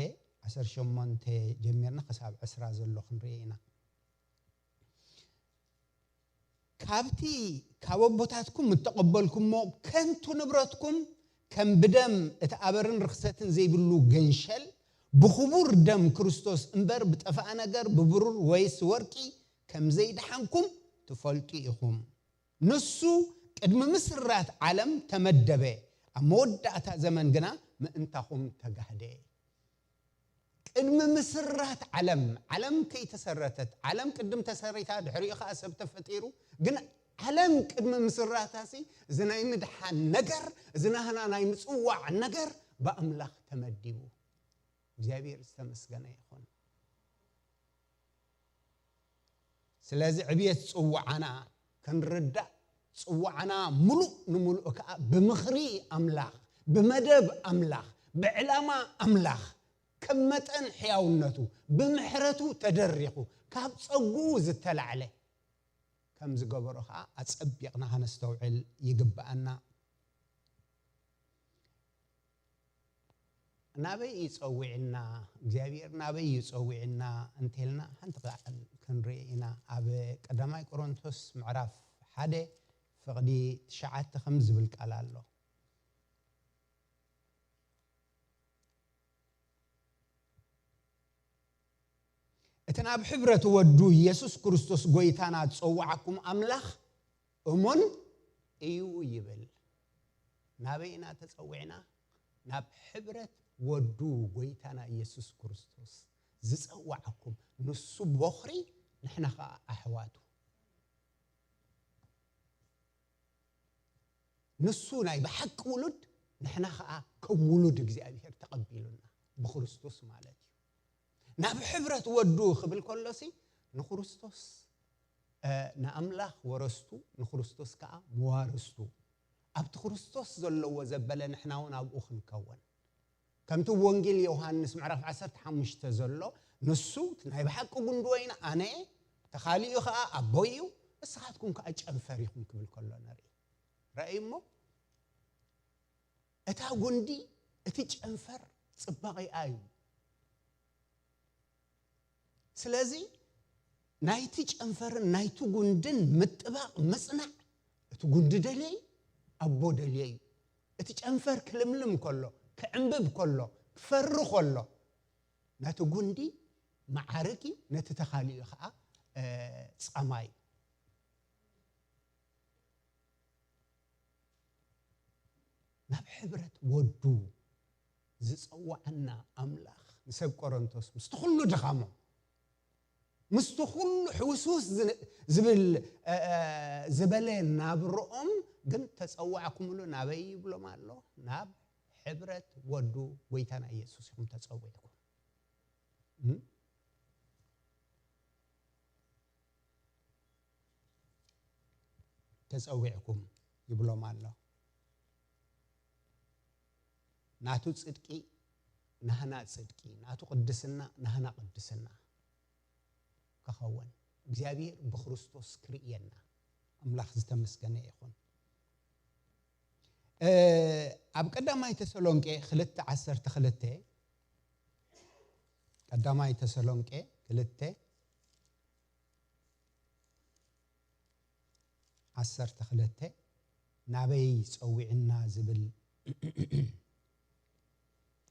ዓሰርተ ሸሞንተ ጀሚርና ክሳብ ዕስራ ዘሎ ክንርኢ ኢና። ካብቲ ካብ ኣቦታትኩም እተቐበልኩሞ ከንቱ ንብረትኩም፣ ከም ብደም እቲ ኣበርን ርኽሰትን ዘይብሉ ገንሸል፣ ብኽቡር ደም ክርስቶስ እምበር ብጠፍኣ ነገር፣ ብብሩር ወይስ ወርቂ ከም ዘይደሓንኩም ትፈልጡ ኢኹም። ንሱ ቅድሚ ምስራት ዓለም ተመደበ፣ ኣብ መወዳእታ ዘመን ግና ምእንታኹም ተጋህደ። ቅድሚ ምስራት ዓለም፣ ዓለም ከይተሰረተት፣ ዓለም ቅድም ተሰሪታ፣ ድሕሪኡ ኸዓ ሰብ ተፈጢሩ። ግን ዓለም ቅድሚ ምስራታሲ፣ እዚ ናይ ምድሓን ነገር፣ እዚ ናህና ናይ ምጽዋዕ ነገር ብኣምላኽ ተመዲቡ። እግዚኣብሔር ዝተመስገነ ይኹን። ስለዚ ዕብየት ጽዋዓና ክንርዳእ፣ ጽዋዓና ምሉእ ንምሉእ ከኣ ብምኽሪ ኣምላኽ፣ ብመደብ ኣምላኽ፣ ብዕላማ ኣምላኽ፣ ከም መጠን ሕያውነቱ፣ ብምሕረቱ ተደሪኹ፣ ካብ ጸግኡ ዝተላዕለ ከም ዝገበሮ ከኣ ኣጸቢቕና ከነስተውዕል ይግብኣና። ናበይ እዩ ጸዊዕና? እግዚኣብሔር ናበይ እዩ ጸዊዕና እንተልና፣ ሓንቲ ቃል ክንርኢ ኢና። ኣብ ቀዳማይ ቆሮንቶስ ምዕራፍ ሓደ ፍቕዲ ትሽዓተ ከም ዝብል ቃል ኣሎ። እቲ ናብ ሕብረት ወዱ ኢየሱስ ክርስቶስ ጎይታና ዝጸውዓኩም ኣምላኽ እሙን እዩ ይብል። ናበይ ኢና ተጸዊዕና? ናብ ሕብረት ወዱ ጎይታና ኢየሱስ ክርስቶስ ዝጸውዓኩም፣ ንሱ ቦኽሪ፣ ንሕና ኸኣ ኣሕዋቱ። ንሱ ናይ ብሓቂ ውሉድ፣ ንሕና ኸኣ ከም ውሉድ እግዚኣብሔር ተቐቢሉና ብክርስቶስ ማለት እዩ። ናብ ሕብረት ወዱ ክብል ከሎሲ ንክርስቶስ፣ እ፣ ንኣምላኽ ወረስቱ፣ ንክርስቶስ ከኣ መዋርስቱ፣ ኣብቲ ክርስቶስ ዘለዎ ዘበለ ንሕና እውን ኣብኡ ክንከውን። ከምቲ ወንጌል ዮሃንስ ምዕራፍ ዓሰርተ ሓሙሽተ ዘሎ፣ ንሱ እቲ ናይ ብሓቂ ጉንዲ ወይኒ ኣነ እየ፣ ተኻሊኡ ኸኣ ኣቦይ እዩ፣ ንስኻትኩም ከኣ ጨንፈር ኢኹም ክብል ከሎ ንርኢ። ረኣዩ እሞ፣ እታ ጉንዲ፣ እቲ ጨንፈር ጽባቐኣ እዩ። ስለዚ ናይቲ ጨንፈርን ናይቲ ጉንድን ምጥባቕ፣ ምጽናዕ፣ እቲ ጉንዲ ደልየ እዩ፣ ኣቦ ደልየ እዩ። እቲ ጨንፈር ክልምልም ከሎ፣ ክዕንብብ ከሎ፣ ክፈሪ ከሎ፣ ነቲ ጉንዲ መዓርግ እዩ፣ ነቲ ተኻሊኡ ኸኣ፣ እ፣ ጻማ እዩ። ናብ ሕብረት ወዱ ዝጸዋዓና ኣምላኽ ንሰብ ቆሮንቶስ ምስቲ ኩሉ ድኻሞም፣ ምስቲ ኩሉ ሕውስውስ ዝን- ዝብል እ፣ እ፣ ዝበለ ናብርኦም ግን ተጸዋዕኩምሉ ናበይ ይብሎም ኣሎ? ናብ ሕብረት ወዱ ጎይታና ኢየሱስ ኢኹም ተጸዊዕኩም። እም? ተጸዊዕኩም ይብሎም ኣሎ። ናቱ ጽድቂ ናህና ጽድቂ፣ ናቱ ቅድስና ናህና ቅድስና ክኸውን እግዚኣብሔር ብክርስቶስ ክርእየና ኣምላኽ ዝተመስገነ ይኹን። እ፣ ኣብ ቀዳማይ ተሰሎንቄ ክልተ ዓሰርተ ክልተ፣ ቀዳማይ ተሰሎንቄ ክልተ ዓሰርተ ክልተ ናበይ ጸዊዕና ዝብል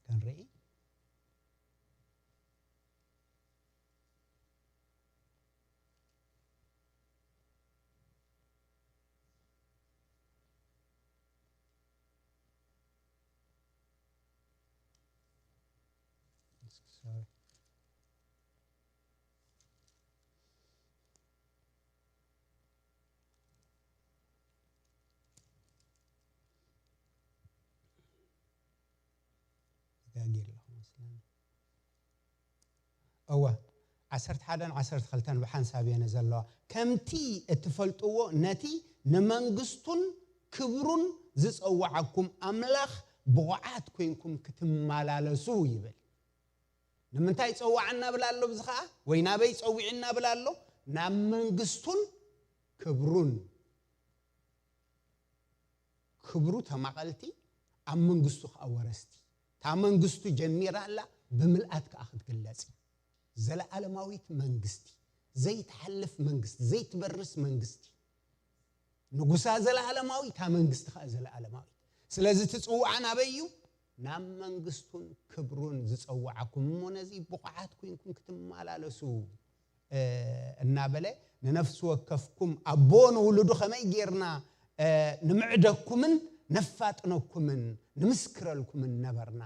ክንርኢ። Sorry. ተጋግየ ኣለኹ መስለኒ። እወ፣ ዓሰርተ ሓደን ዓሰርተ ክልተን ብሓንሳብ እየን ዘለዋ። ከምቲ እትፈልጥዎ ነቲ ንመንግስቱን ክብሩን ዝጸዋዓኩም ኣምላኽ ብቑዓት ኮይንኩም ክትመላለሱ ይብል። ንምንታይ ጸዋዓና ብላ ኣሎ? ብዚ ኸኣ ወይ ናበይ ጸዊዕና ብላ ኣሎ? ናብ መንግስቱን ክብሩን። ክብሩ ተማቐልቲ፣ ኣብ መንግስቱ ኸኣ ወረስቲ። እታ መንግስቱ ጀሚራ ኣላ፣ ብምልኣት ከኣ ክትግለጽ እዩ። ዘለኣለማዊት መንግስቲ፣ ዘይትሓልፍ መንግስቲ፣ ዘይትበርስ መንግስቲ። ንጉሳ ዘለኣለማዊ፣ እታ መንግስቲ ኸኣ ዘለኣለማዊት። ስለዚ እቲ ጽውዓ ናበይ እዩ? ናብ መንግስቱን ክብሩን ዝጸውዓኩም እሞ ነዚ ብቑዓት ኮይንኩም ክትመላለሱ እ፣ እናበለ ንነፍሲ ወከፍኩም ኣቦ ንውሉዱ ከመይ ጌርና እ፣ ንምዕደኩምን ነፋጥነኩምን ንምስክረልኩምን ነበርና።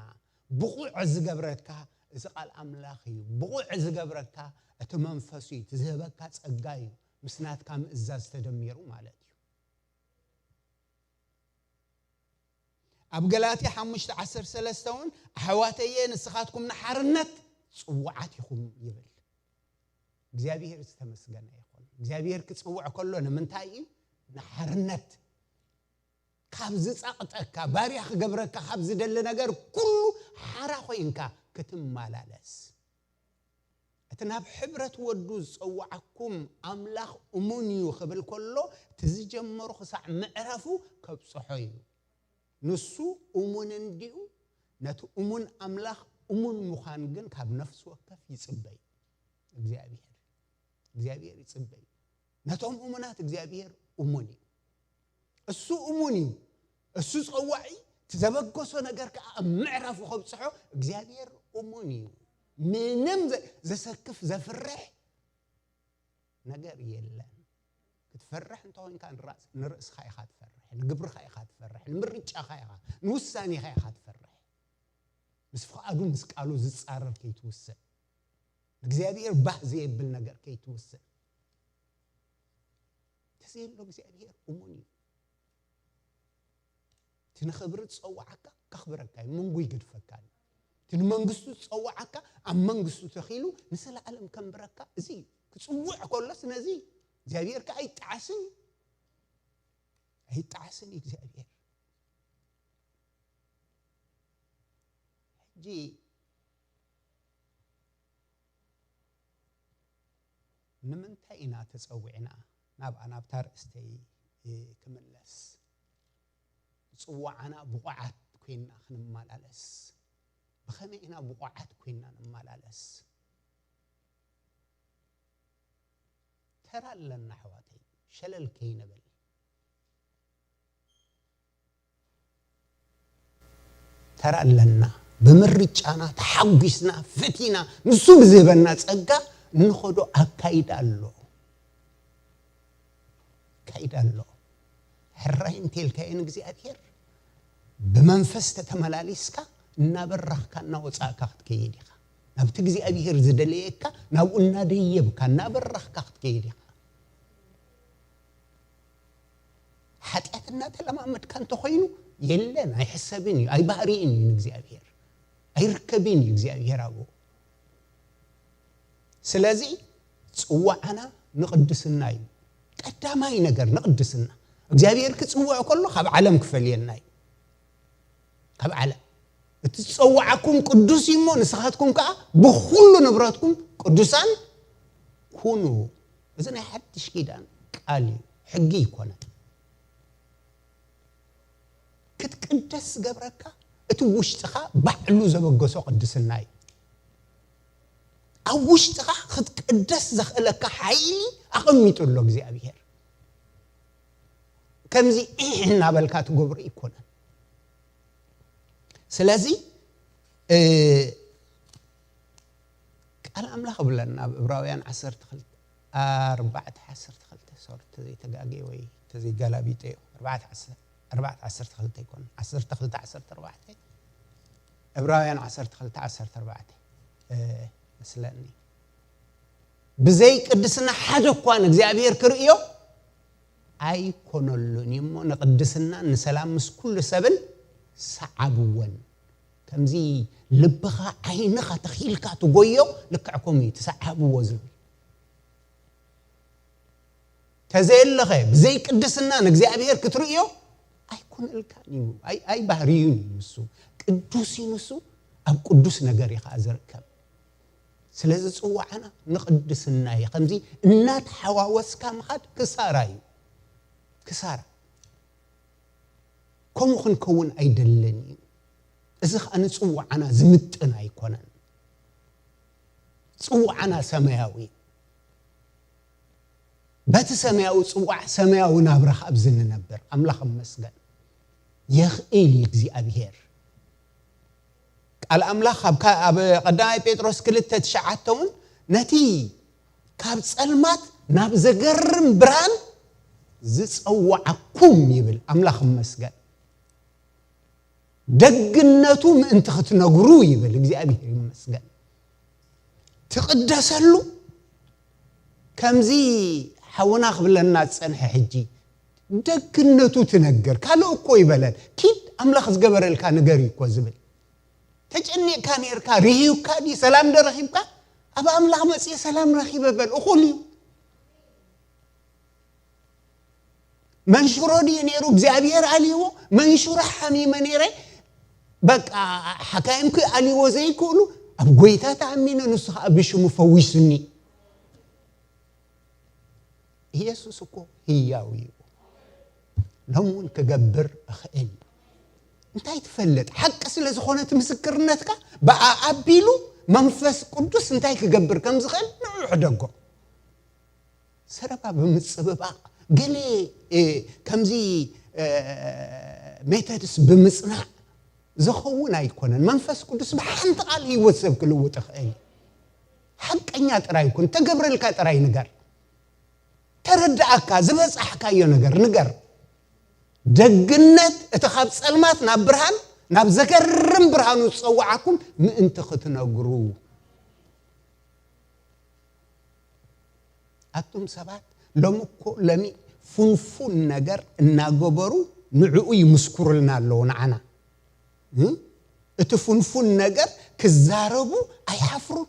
ብቑዕ ዝገብረካ እዚ ቃል ኣምላኽ እዩ። ብቑዕ ዝገብረካ እቲ መንፈሱ እዩ፣ እቲ ዝህበካ ጸጋ እዩ። ምስ ናትካ ምእዛዝ ተደሚሩ ማለት እዩ። ኣብ ገላትያ ሓሙሽተ ዓሰርተ ሰለስተ እውን ኣሕዋተየ ንስኻትኩም ንሓርነት ጽውዓት ኢኹም ይብል። እግዚኣብሔር ዝተመስገነ ይኹን። እግዚኣብሔር ክጽውዕ ከሎ ንምንታይ እዩ? ንሓርነት። ካብ ዝጻቕጠካ፣ ባርያ ክገብረካ ካብ ዝደሊ ነገር ኩሉ ሓራ ኮይንካ ክትመላለስ። እቲ ናብ ሕብረት ወዱ ዝጸውዓኩም ኣምላኽ እሙን እዩ ክብል ከሎ፣ እቲ ዝጀመሮ ክሳዕ ምዕራፉ ከብጽሖ እዩ። ንሱ እሙን እንዲዩ፣ ነቲ እሙን ኣምላኽ እሙን ምዃን ግን ካብ ነፍሲ ወከፍ ይጽበ እዩ። እግዚኣብሔር፣ እግዚኣብሔር ይጽበ እዩ። ነቶም እሙናት እግዚኣብሔር እሙን እዩ። እሱ እሙን እዩ። እሱ ጸዋዒ፣ እቲ ዘበገሶ ነገር ከኣ ኣብ ምዕራፉ ከብጽሖ እግዚኣብሔር እሙን እዩ። ምንም ዘ-፣ ዘሰክፍ፣ ዘፍርሕ ነገር የለን። ክትፈርሕ እንተኾይንካ ንራስ-፣ ንርእስኻ ኢኻ ትፈርሕ፣ ንግብርኻ ኢኻ ትፈርሕ፣ ንምርጫኻ ኢኻ፣ ንውሳኔኻ ኢኻ ትፈርሕ። ምስ ፍቓዱ ምስ ቃሉ ዝጻረር ከይትውስን፣ ንእግዚኣብሔር ባህ ዘየብል ነገር ከይትውስን። እንተዘየሎ እግዚኣብሔር እሙን እዩ። እቲ ንኽብሪ ዝጸውዓካ ከኽብረካ እዩ፣ መንጉ ይገድፈካ እዩ። እቲ ንመንግስቱ ዝጸውዓካ ኣብ መንግስቱ ተኺሉ ንዘለኣለም ከንብረካ እዚ እዩ። ክጽውዕ ከሎስ ነዚ እግዚኣብሔር ከኣ ኣይጠዓስን እዩ። ኣይጠዓስን እዩ እግዚኣብሔር። ሕጂ ንምንታይ ኢና ተጸዊዕና? ናብኣ ናብታ ርእስተይ፣ እ፣ ክምለስ። ጽዋዓና ብቑዓት ኮይንና ክንመላለስ። ብኸመይ ኢና ብቑዓት ኮይንና ንመላለስ? ተራ ኣለና ኣሕዋተይ፣ ሸለል ከይንብል። ተራ ኣለና። ብምርጫና ተሓጒስና፣ ፈቲና፣ ንሱ ብዝህበና ጸጋ እንኸዶ ኣካይዳ ኣሎ። ኣካይዳ ኣሎ። ሕራይ እንተልካዮ ንእግዚኣብሔር፣ ብመንፈስ ተተመላሊስካ፣ እናበራኽካ፣ እናወጻእካ ክትከይድ ኢኻ። ናብቲ እግዚኣብሔር ዝደለየካ ናብኡ እናደየብካ እናበረኽካ ክትከይድ ኢኻ። ሓጢኣት እናተለማመድካ እንተኾይኑ የለን፣ ኣይሕሰብን እዩ፣ ኣይባህርይን እዩ ንእግዚኣብሔር፣ ኣይርከብን እዩ እግዚኣብሔር ኣብኡ። ስለዚ ጽዋዕና ንቕድስና እዩ። ቀዳማይ ነገር ንቕድስና። እግዚኣብሔር ክጽውዕ ከሎ ካብ ዓለም ክፈልየና እዩ። ካብ ዓለም እቲ ዝጸዋዓኩም ቅዱስ እዩ እሞ ንስኻትኩም ከኣ ብኹሉ ንብረትኩም ቅዱሳን ኩኑ። እዚ ናይ ሓድሽ ኪዳን ቃል እዩ፣ ሕጊ ይኮነ። ክትቅደስ ዝገብረካ እቲ ውሽጥኻ ባዕሉ ዘበገሶ ቅድስና እዩ። ኣብ ውሽጥኻ ክትቅደስ ዘኽእለካ ሓይሊ ኣቐሚጡ ኣሎ እግዚኣብሔር። ከምዚ ኢሕ እናበልካ ትገብሮ ኣይኮነን። ስለዚ እ፣ ቃል ኣምላኽ እብለና ኣብ ዕብራውያን ዓሰርተ ክልተ፣ ኣርባዕተ ዓሰርተ ክልተ፣ ሶሪ፣ ተዘይተጋግየ ወይ ተዘይገላቢጠዮ፣ ኣርባዕተ ዓሰርተ፣ ኣርባዕተ ዓሰርተ ክልተ ኣይኮነን፣ ዓሰርተ ክልተ ዓሰርተ ኣርባዕተ፣ ዕብራውያን ዓሰርተ ክልተ ዓሰርተ ኣርባዕተ፣ እ፣ መስለኒ። ብዘይ ቅድስና ሓደ እኳ ንእግዚኣብሔር ክርእዮ ኣይኮነሉን እዩ እሞ፣ ንቅድስናን ንሰላም ምስ ኩሉ ሰብን ሰዓብወን። ከምዚ ልብኻ ዓይንኻ ተኺልካ ትጎዮ፣ ልክዕ ከምኡ እዩ፣ ትሰዓብዎ ዝብል። ተዘየለኸ ብዘይ ቅድስና ንእግዚኣብሔር ክትርእዮ ኣይኮነልካን እዩ። ኣይ-፣ ኣይባህርዩን እዩ ንሱ። ቅዱስ እዩ ንሱ፣ ኣብ ቅዱስ ነገር እዩ ኸዓ ዝርከብ። ስለዚ ጽዋዕና ንቅድስና እዩ። ከምዚ እናተሓዋወስካ ምኻድ ክሳራ እዩ። ክሳራ። ከምኡ ክንከውን ኣይደልን እዩ። እዚ ኸዓ ንጽዋዕና ዝምጥን ኣይኮነን። ጽዋዕና ሰማያዊ እዩ። በቲ ሰማያዊ ጽዋዕ ሰማያዊ ናብራ ኸዓ ኣብዚ ንነብር። ኣምላኽ ይመስገን። የኽእል እዩ እግዚኣብሔር። ቃል ኣምላኽ ኣብ ካ-፣ ኣብ ቀዳማይ ጴጥሮስ ክልተ ትሽዓተ እውን ነቲ ካብ ጸልማት ናብ ዘገርም ብርሃን ዝጸዋዓኩም ይብል። ኣምላኽ ይመስገን። ደግነቱ ምእንቲ ክትነግሩ ይብል። እግዚኣብሔር ይመስገን። ትቕደሰሉ ከምዚ ሓውና ክብለና ዝጸንሐ ሕጂ ደግነቱ ትነግር። ካልእ እኮ ይበለን። ኪድ ኣምላኽ ዝገበረልካ ንገር እዩ እኮ ዝብል። ተጨኒቕካ ነይርካ፣ ርህዩካ ድዩ? ሰላም ዶ ረኺብካ? ኣብ ኣምላኽ መጽየ ሰላም ረኺበ በል። እኹል እዩ። መንሽሮ ድዩ ነይሩ እግዚኣብሔር ኣልይዎ? መንሽሮ ሓሚመ ነይረ፣ በቃ ሓካይም ክኣልይዎ ዘይክእሉ፣ ኣብ ጎይታ ተኣሚነ፣ ንሱ ኸኣ ብሽሙ ፈዊሱኒ። ኢየሱስ እኮ ህያው እዩ። ሎም እውን ክገብር እኽእል። እንታይ ትፈልጥ? ሓቂ ስለ ዝኾነ እቲ ምስክርነትካ ብኣ ኣቢሉ መንፈስ ቅዱስ እንታይ ክገብር ከም ዝኽእል ንዑ ሕደጎ። ሰረባ ብምጽብባቕ፣ ገለ፣ እ፣ ከምዚ፣ እ፣ ሜተድስ ብምጽናዕ ዝኸውን ኣይኮነን። መንፈስ ቅዱስ ብሓንቲ ቃል ህይወት ሰብ ክልውጥ ይኽእል እዩ። ሓቀኛ ጥራይ ኩን፣ ተገብረልካ ጥራይ ንገር። ተረድኣካ፣ ዝበጻሕካዮ ነገር ንገር። ደግነት እቲ ካብ ጸልማት ናብ ብርሃን፣ ናብ ዘገርም ብርሃኑ ዝጸውዓኩም ምእንቲ ክትነግሩ። ኣቱም ሰባት፣ ሎሚ እኮ ሎሚ ፉንፉን ነገር እናገበሩ ንዕኡ ይምስኩሩልና ኣለዉ ንዓና። እ? እቲ ፉንፉን ነገር ክዛረቡ ኣይሓፍሩን።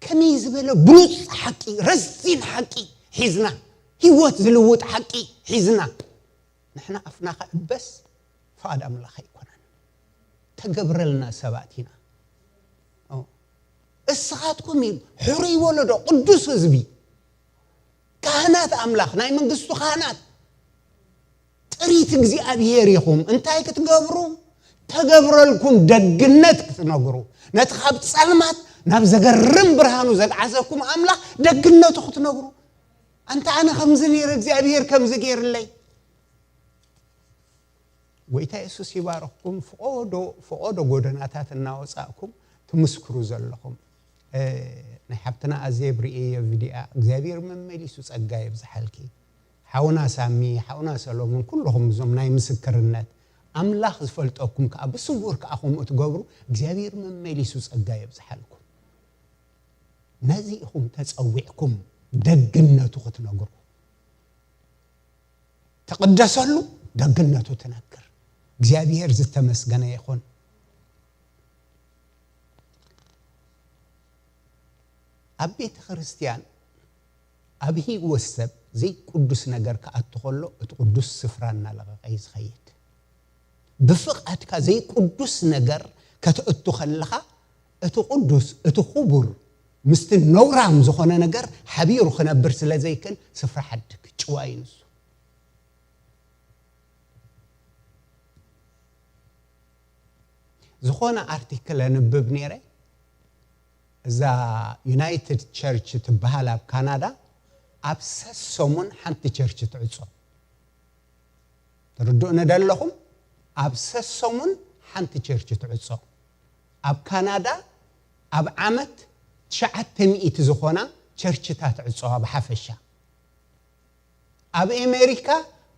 ከመይ ዝበለ ብሉጽ ሓቂ፣ ረዚን ሓቂ ሒዝና፣ ህይወት ዝልውጥ ሓቂ ሒዝና፣ ንሕና ኣፍና ከዕበስ ፍቓድ ኣምላኽ ኣይኮነን። ተገብረልና ሰባት ኢና። ኦ። እስኻትኩም ኢሉ ሕሩይ ወለዶ፣ ቅዱስ ህዝቢ፣ ካህናት ኣምላኽ፣ ናይ መንግስቱ ካህናት፣ ጥሪት እግዚኣብሔር ኢኹም። እንታይ ክትገብሩ? ተገብረልኩም ደግነት ክትነግሩ። ነቲ ካብ ጸልማት ናብ ዘገርም ብርሃኑ ዘግዓዘኩም ኣምላኽ ደግነቱ ክትነግሩ። ኣንታ ኣነ ከምዚ ነይረ፣ እግዚኣብሔር ከምዚ ገይርለይ። ጎይታ የሱስ ይባርኽኩም። ፍቖዶ፣ ፍቖዶ ጎደናታት እናወጻእኩም ትምስክሩ ዘለኹም። እ፣ ናይ ሓብትና ኣዜብ ርእየዮ ቪድያ። እግዚኣብሔር መመሊሱ ጸጋ የብዝሓልኪ። ሓውና ሳሚ፣ ሓውና ሰሎሞን፣ ኩልኹም እዞም ናይ ምስክርነት ኣምላኽ ዝፈልጠኩም ከኣ ብስውር ከኣ ከምኡ ትገብሩ እግዚኣብሔር መመሊሱ ጸጋ የብዝሓልኩም። ነዚ ኢኹም ተጸዊዕኩም ደግነቱ ክትነግሩ። ትቕደሰሉ ደግነቱ ትነግር። እግዚኣብሔር ዝተመስገነ ይኹን። ኣብ ቤተ ክርስቲያን ኣብ ህይወት ሰብ ዘይቅዱስ ነገር ክኣቱ ከሎ እቲ ቅዱስ ስፍራ እናለቐቐ እዩ ዝኸይድ። ብፍቓድካ ዘይቅዱስ ነገር ከተእቱ ከለኻ እቲ ቅዱስ እቲ ክቡር ምስቲ ነውራም ዝኾነ ነገር ሓቢሩ ክነብር ስለ ዘይክእል ስፍራ ሓድግ ጭዋ እዩ ንሱ። ዝኾነ ኣርቲክል ኣንብብ ነይረ። እዛ ዩናይትድ ቸርች ትበሃል ኣብ ካናዳ ኣብ ሰሰሙን ሓንቲ ቸርች ትዕጾ። ትርድኡኒ ደለኹም? ኣብ ሰሰሙን ሓንቲ ቸርች ትዕጾ። ኣብ ካናዳ ኣብ ዓመት ትሽዓተ ሚእቲ ዝኾና ቸርችታት ትዕጾ ኣብ ሓፈሻ። ኣብ ኣሜሪካ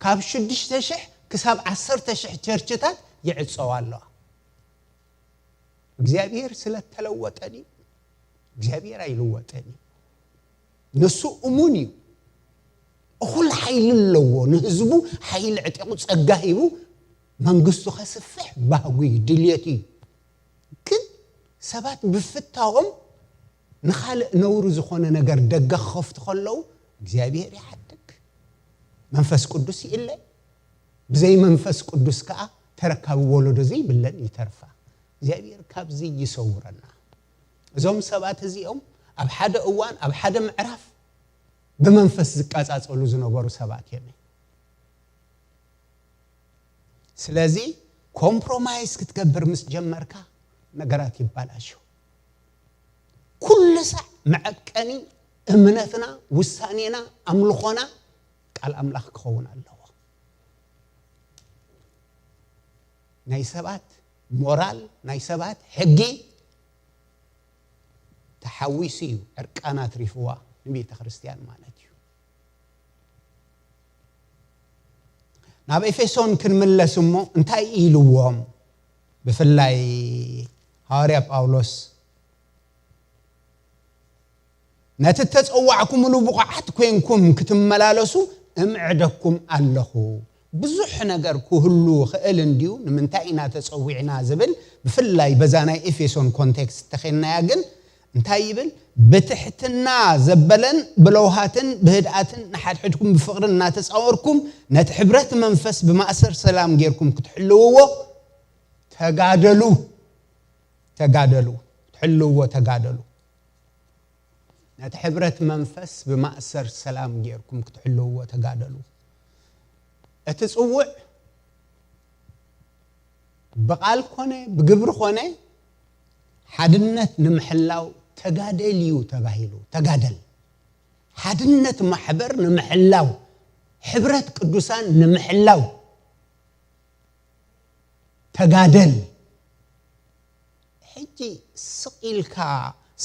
ካብ ሽዱሽተ ሽሕ ክሳብ ዓሰርተ ሽሕ ቸርችታት ይዕጸዋ ኣለዋ። እግዚኣብሔር ስለ ተለወጠ ድዩ? እግዚኣብሔር ኣይልወጠን እዩ። ንሱ እሙን እዩ። እኹል ሓይሊ ኣለዎ። ንህዝቡ ሓይሊ ዕጢቑ ጸጋ ሂቡ መንግስቱ ከስፍሕ ባህጉ እዩ፣ ድልየቱ እዩ። ግን ሰባት ብፍታዎም ንኻልእ ነውሪ ዝኾነ ነገር ደገ ክኸፍቱ ከለዉ እግዚኣብሔር ይሓድግ። መንፈስ ቅዱስ ይእለ። ብዘይ መንፈስ ቅዱስ ከኣ ተረካቢ ወለዶ ዘይብለን ይተርፋ። እግዚኣብሔር ካብዚ ይሰውረና። እዞም ሰባት እዚኦም ኣብ ሓደ እዋን ኣብ ሓደ ምዕራፍ ብመንፈስ ዝቃጻጸሉ ዝነበሩ ሰባት እዮም። ስለዚ ኮምፕሮማይዝ ክትገብር ምስ ጀመርካ ነገራት ይባላሾ። ኩሉ ሳዕ መዐቀኒ እምነትና፣ ውሳኔና፣ ኣምልኾና ቃል ኣምላኽ ክኸውን ኣለዎ። ናይ ሰባት ሞራል፣ ናይ ሰባት ሕጊ ተሓዊሱ እዩ ዕርቃና ኣትሪፍዋ ንቤተ ክርስቲያን ማለት እዩ። ናብ ኤፌሶን ክንምለስ እሞ እንታይ ኢልዎም? ብፍላይ ሃዋርያ ጳውሎስ ነቲ እተጸዋዕኩምሉ ብቑዓት ኮይንኩም ክትመላለሱ እምዕደኩም ኣለኹ። ብዙሕ ነገር ክህሉ ይኽእል እንድዩ፣ ንምንታይ ኢና ተጸዊዕና ዝብል ብፍላይ በዛ ናይ ኤፌሶን ኮንቴክስት ተኼንናያ ግን እንታይ ይብል? ብትሕትና ዘበለን ብለውሃትን ብህድኣትን ንሓድሕድኩም ብፍቕሪ እናተጻወርኩም ነቲ ሕብረት መንፈስ ብማእሰር ሰላም ጌርኩም ክትሕልውዎ ተጋደሉ። ተጋደሉ። ክትሕልውዎ ተጋደሉ። ነቲ ሕብረት መንፈስ ብማእሰር ሰላም ጌርኩም ክትሕልውዎ ተጋደሉ። እቲ ጽውዕ ብቓል ኮነ ብግብሪ ኮነ ሓድነት ንምሕላው ተጋደል እዩ ተባሂሉ። ተጋደል። ሓድነት ማሕበር ንምሕላው፣ ሕብረት ቅዱሳን ንምሕላው ተጋደል። ሕጂ ስቕ ኢልካ፣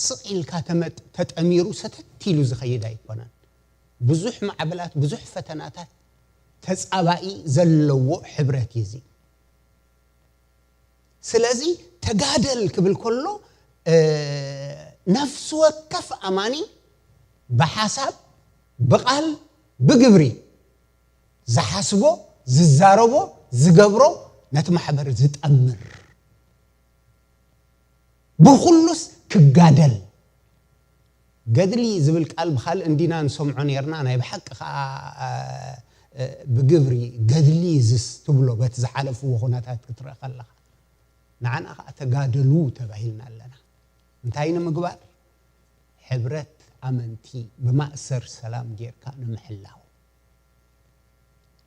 ስቕ ኢልካ ተመጥ-፣ ተጠሚሩ ሰተት ኢሉ ዝኸይድ ኣይኮነን። ብዙሕ ማዕበላት፣ ብዙሕ ፈተናታት ተጻባኢ ዘለዎ ሕብረት እዩ እዚ። ስለዚ ተጋደል ክብል ከሎ፣ እ፣ ነፍሲ ወከፍ ኣማኒ ብሓሳብ፣ ብቓል፣ ብግብሪ ዝሓስቦ፣ ዝዛረቦ፣ ዝገብሮ ነቲ ማሕበር ዝጠምር፣ ብኹሉስ ክጋደል። ገድሊ ዝብል ቃል ብኻልእ እንዲና ንሰምዖ ኔርና፣ ናይ ብሓቂ ኸኣ፣ እ፣ እ፣ ብግብሪ ገድሊ ዝስ ትብሎ በቲ ዝሓለፍዎ ኩነታት ክትርኢ ከለኻ። ንዓና ኸኣ ተጋደሉ ተባሂልና ኣለና። እንታይ ንምግባር? ሕብረት ኣመንቲ ብማእሰር ሰላም ጌርካ ንምሕላው።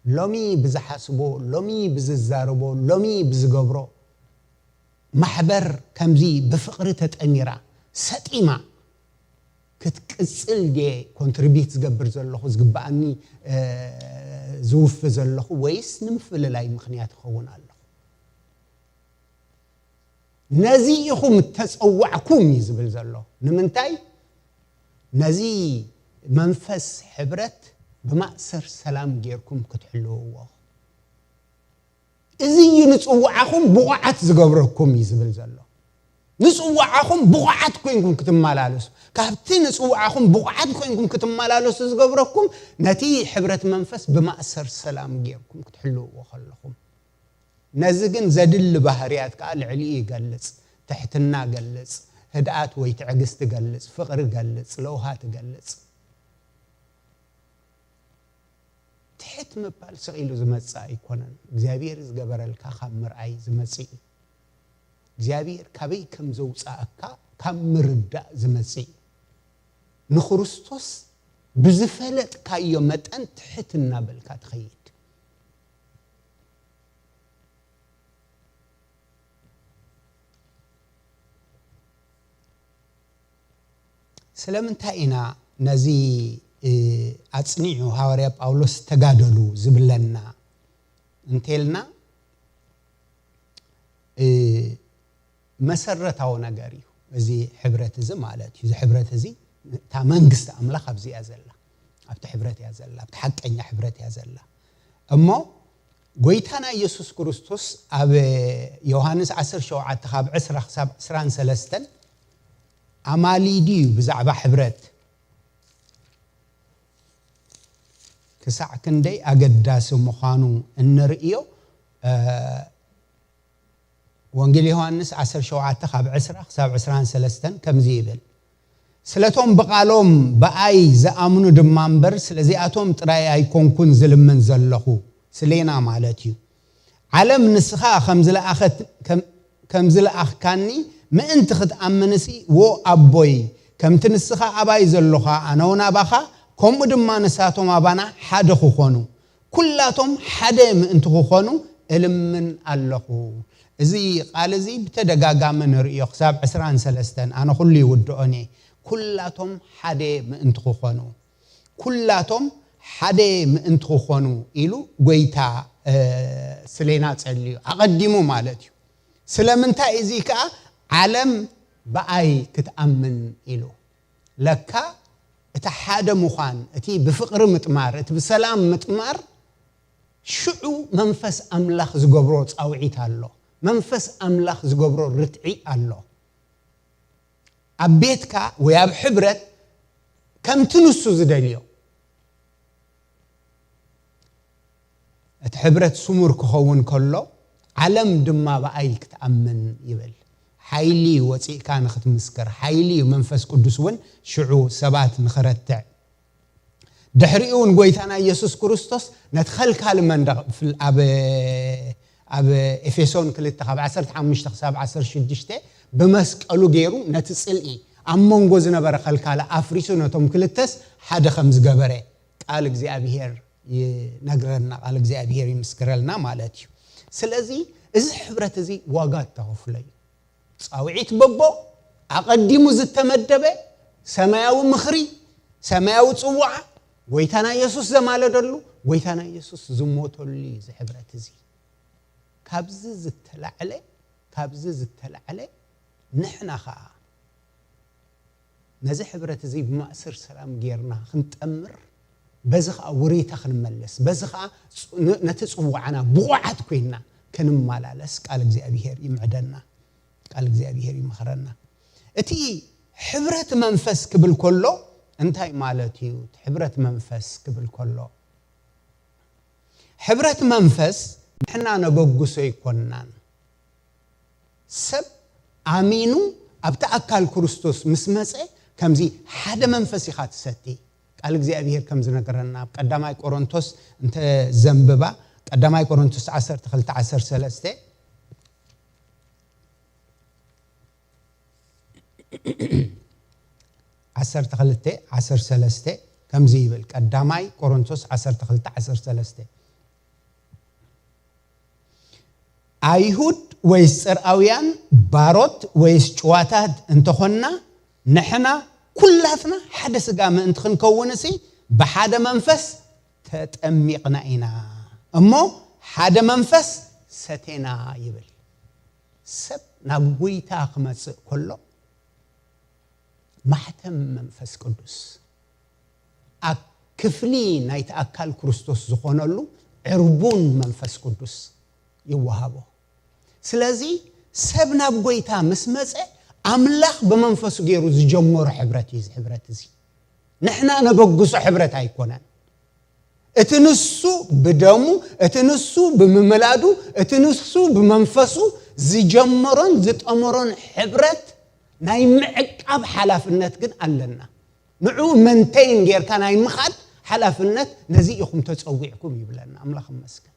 ሎሚ ብዝሓስቦ፣ ሎሚ ብዝዛረቦ፣ ሎሚ ብዝገብሮ ማሕበር ከምዚ ብፍቕሪ ተጠሚራ፣ ሰጢማ ክትቅጽል ድየ ኮንትሪቢዩት ዝገብር ዘለኹ፣ ዝግብኣኒ፣ እ፣ ዝውፊ ዘለኹ፣ ወይስ ንምፍልላይ ምኽንያት እኸውን ኣለኹ? ነዚ ኢኹም እተጸዋዕኩም እዩ ዝብል ዘሎ። ንምንታይ? ነዚ መንፈስ ሕብረት ብማእሰር ሰላም ጌርኩም ክትሕልውዎ። እዚ እዩ ንጽዋዓኹም ብቑዓት ዝገብረኩም እዩ ዝብል ዘሎ። ንጽዋዓኹም ብቑዓት ኮይንኩም ክትመላለሱ፣ ካብቲ ንጽዋዓኹም ብቑዓት ኮይንኩም ክትመላለሱ ዝገብረኩም፣ ነቲ ሕብረት መንፈስ ብማእሰር ሰላም ጌርኩም ክትሕልውዎ ከለኹም። ነዚ ግን ዘድሊ ባህርያት ከኣ ልዕሊኡ ይገልጽ። ትሕትና ገልጽ፣ ህድኣት ወይ ትዕግስቲ ገልጽ፣ ፍቕሪ ገልጽ፣ ለውሃት ገልጽ። ትሕት ምባል ስቕ ኢሉ ዝመጽእ ኣይኮነን። እግዚኣብሔር ዝገበረልካ ካብ ምርኣይ ዝመጽእ እዩ። እግዚኣብሔር ካበይ ከም ዘውጻእካ ካብ ምርዳእ ዝመጽእ እዩ። ንክርስቶስ ብዝፈለጥካዮ መጠን ትሕት እናበልካ ትኸይድ። ስለምንታይ ኢና ነዚ፣ እ፣ ኣጽኒዑ ሃዋርያ ጳውሎስ ተጋደሉ ዝብለና እንተልና፣ እ፣ መሰረታዊ ነገር እዩ። እዚ ሕብረት እዚ ማለት እዩ። እዚ ሕብረት እዚ፣ እታ መንግስቲ ኣምላኽ ኣብዚኣ ዘላ፣ ኣብቲ ሕብረት እያ ዘላ፣ ኣብቲ ሓቀኛ ሕብረት እያ ዘላ። እሞ ጎይታና ኢየሱስ ክርስቶስ ኣብ ዮሃንስ ዓሰርተ ሸውዓተ ካብ ዕስራ ክሳብ ዕስራን ሰለስተን ኣማሊዲ እዩ ብዛዕባ ሕብረት ክሳዕ ክንደይ ኣገዳሲ ምዃኑ እንርእዮ፣ እ፣ ወንጌል ዮሃንስ ዓሰርተ ሸውዓተ ካብ ዕስራ ክሳብ ዕስራን ሰለስተን ከምዚ ይብል፣ ስለቶም ብቓሎም ብኣይ ዝኣምኑ ድማ እምበር፣ ስለዚኣቶም ጥራይ ኣይኮንኩን ዝልምን ዘለኹ፣ ስሌና ማለት እዩ። ዓለም ንስኻ ከም ዝለኣኸት-፣ ከም-፣ ከም ዝለኣኽካኒ ምእንቲ ክትኣምንሲ፣ ዎ ኣቦይ፣ ከምቲ ንስኻ ኣባይ ዘሎኻ፣ ኣነ እውን ኣባኻ፣ ከምኡ ድማ ንሳቶም ኣባና ሓደ ክኾኑ፣ ኩላቶም ሓደ ምእንቲ ክኾኑ እልምን ኣለኹ። እዚ ቃል እዚ ብተደጋጋሚ ንርእዮ፣ ክሳብ ዕስራን ሰለስተን፣ ኣነ ኩሉ ይውድኦን እየ። ኩላቶም ሓደ ምእንቲ ክኾኑ፣ ኩላቶም ሓደ ምእንቲ ክኾኑ ኢሉ ጎይታ፣ እ፣ ስሌና ጸልዩ፣ ኣቐዲሙ ማለት እዩ። ስለምንታይ እዚ ከኣ ዓለም ብኣይ ክትኣምን ኢሉ። ለካ እቲ ሓደ ምዃን፣ እቲ ብፍቕሪ ምጥማር፣ እቲ ብሰላም ምጥማር፣ ሽዑ መንፈስ ኣምላኽ ዝገብሮ ጻውዒት ኣሎ። መንፈስ ኣምላኽ ዝገብሮ ርትዒ ኣሎ። ኣብ ቤትካ ወይ ኣብ ሕብረት ከምቲ ንሱ ዝደልዮ። እቲ ሕብረት ስሙር ክኸውን ከሎ፣ ዓለም ድማ ብኣይ ክትኣምን ይብል። ሓይሊ ወጺእካ ንኽትምስክር፣ ሓይሊ እዩ መንፈስ ቅዱስ እውን ሽዑ ሰባት ንኽረትዕ። ድሕሪኡ እውን ጎይታና ኢየሱስ ክርስቶስ ነቲ ኸልካሊ መንደቕ፣ ብፍል-፣ ኣብ፣ ኣብ ኤፌሶን ክልተ ካብ ዓሰርተ ሓሙሽተ ክሳብ ዓሰርተ ሽዱሽተ ብመስቀሉ ገይሩ ነቲ ጽልኢ ኣብ መንጎ ዝነበረ ኸልካሊ ኣፍሪሱ ነቶም ክልተስ ሓደ ከም ዝገበረ ቃል እግዚኣብሔር ይነግረና፣ ቃል እግዚኣብሔር ይምስክረልና ማለት እዩ። ስለዚ እዚ ሕብረት እዚ ዋጋ እተኸፍሎ እዩ። ጻውዒት በቦ ኣቐዲሙ ዝተመደበ ሰማያዊ ምኽሪ፣ ሰማያዊ ጽዋዓ፣ ጎይታና ኢየሱስ ዘማለደሉ፣ ጎይታና ኢየሱስ ዝሞተሉ እዩ እዚ ሕብረት እዚ። ካብዚ ዝተላዕለ፣ ካብዚ ዝተላዕለ ንሕና ኸኣ ነዚ ሕብረት እዚ ብማእሰር ሰላም ጌርና ክንጠምር፣ በዚ ኸኣ ውሬታ ክንመለስ፣ በዚ ኸኣ ጽ-፣ ነ-፣ ነቲ ጽዋዕና ብቑዓት ኮይንና ክንመላለስ ቃል እግዚኣብሔር ይምዕደና፣ ቃል እግዚኣብሔር ይምኽረና። እቲ ሕብረት መንፈስ ክብል ከሎ እንታይ ማለት እዩ? እቲ ሕብረት መንፈስ ክብል ከሎ፣ ሕብረት መንፈስ ንሕና ነበጉሶ ኣይኮንናን። ሰብ ኣሚኑ ኣብቲ ኣካል ክርስቶስ ምስ መጸ፣ ከምዚ ሓደ መንፈስ ኢኻ ትሰቲ። ቃል እግዚኣብሔር ከም ዝነገረና፣ ኣብ ቀዳማይ ቆሮንቶስ እንተ ዘንብባ፣ ቀዳማይ ቆሮንቶስ ዓሰርተ ክልተ ዓሰርተ ሰለስተ፣ ዓሰርተ ክልተ ዓሰርተ ሰለስተ ከምዚ ይብል። ቀዳማይ ቆሮንቶስ ዓሰርተ ክልተ ዓሰርተ ሰለስተ፣ ኣይሁድ ወይስ ጽርኣውያን፣ ባሮት ወይስ ጭዋታት እንተኾንና፣ ንሕና ኩላትና ሓደ ስጋ ምእንቲ ክንከውንሲ፣ ብሓደ መንፈስ ተጠሚቕና ኢና፣ እሞ ሓደ መንፈስ ሰቴና ይብል። ሰብ ናብ ጎይታ ክመጽእ ከሎ፣ ማሕተም መንፈስ ቅዱስ፣ ኣብ ክፍሊ ናይቲ ኣካል ክርስቶስ ዝኾነሉ ዕርቡን መንፈስ ቅዱስ፣ ይወሃቦ። ስለዚ ሰብ ናብ ጎይታ ምስ መጸ ኣምላኽ ብመንፈሱ ገይሩ ዝጀመሮ ሕብረት እዩ። እዚ ሕብረት እዚ ንሕና ነበግሶ ሕብረት ኣይኮነን። እቲ ንሱ ብደሙ፣ እቲ ንሱ ብምምላዱ፣ እቲ ንሱ ብመንፈሱ ዝጀመሮን ዝጠመሮን ሕብረት ናይ ምዕቃብ ሓላፍነት ግን ኣለና። ንዑ መንተይን ጌርካ ናይ ምኻድ ሓላፍነት ነዚ ኢኹም ተጸዊዕኩም ይብለና። ኣምላኽ ይመስገን።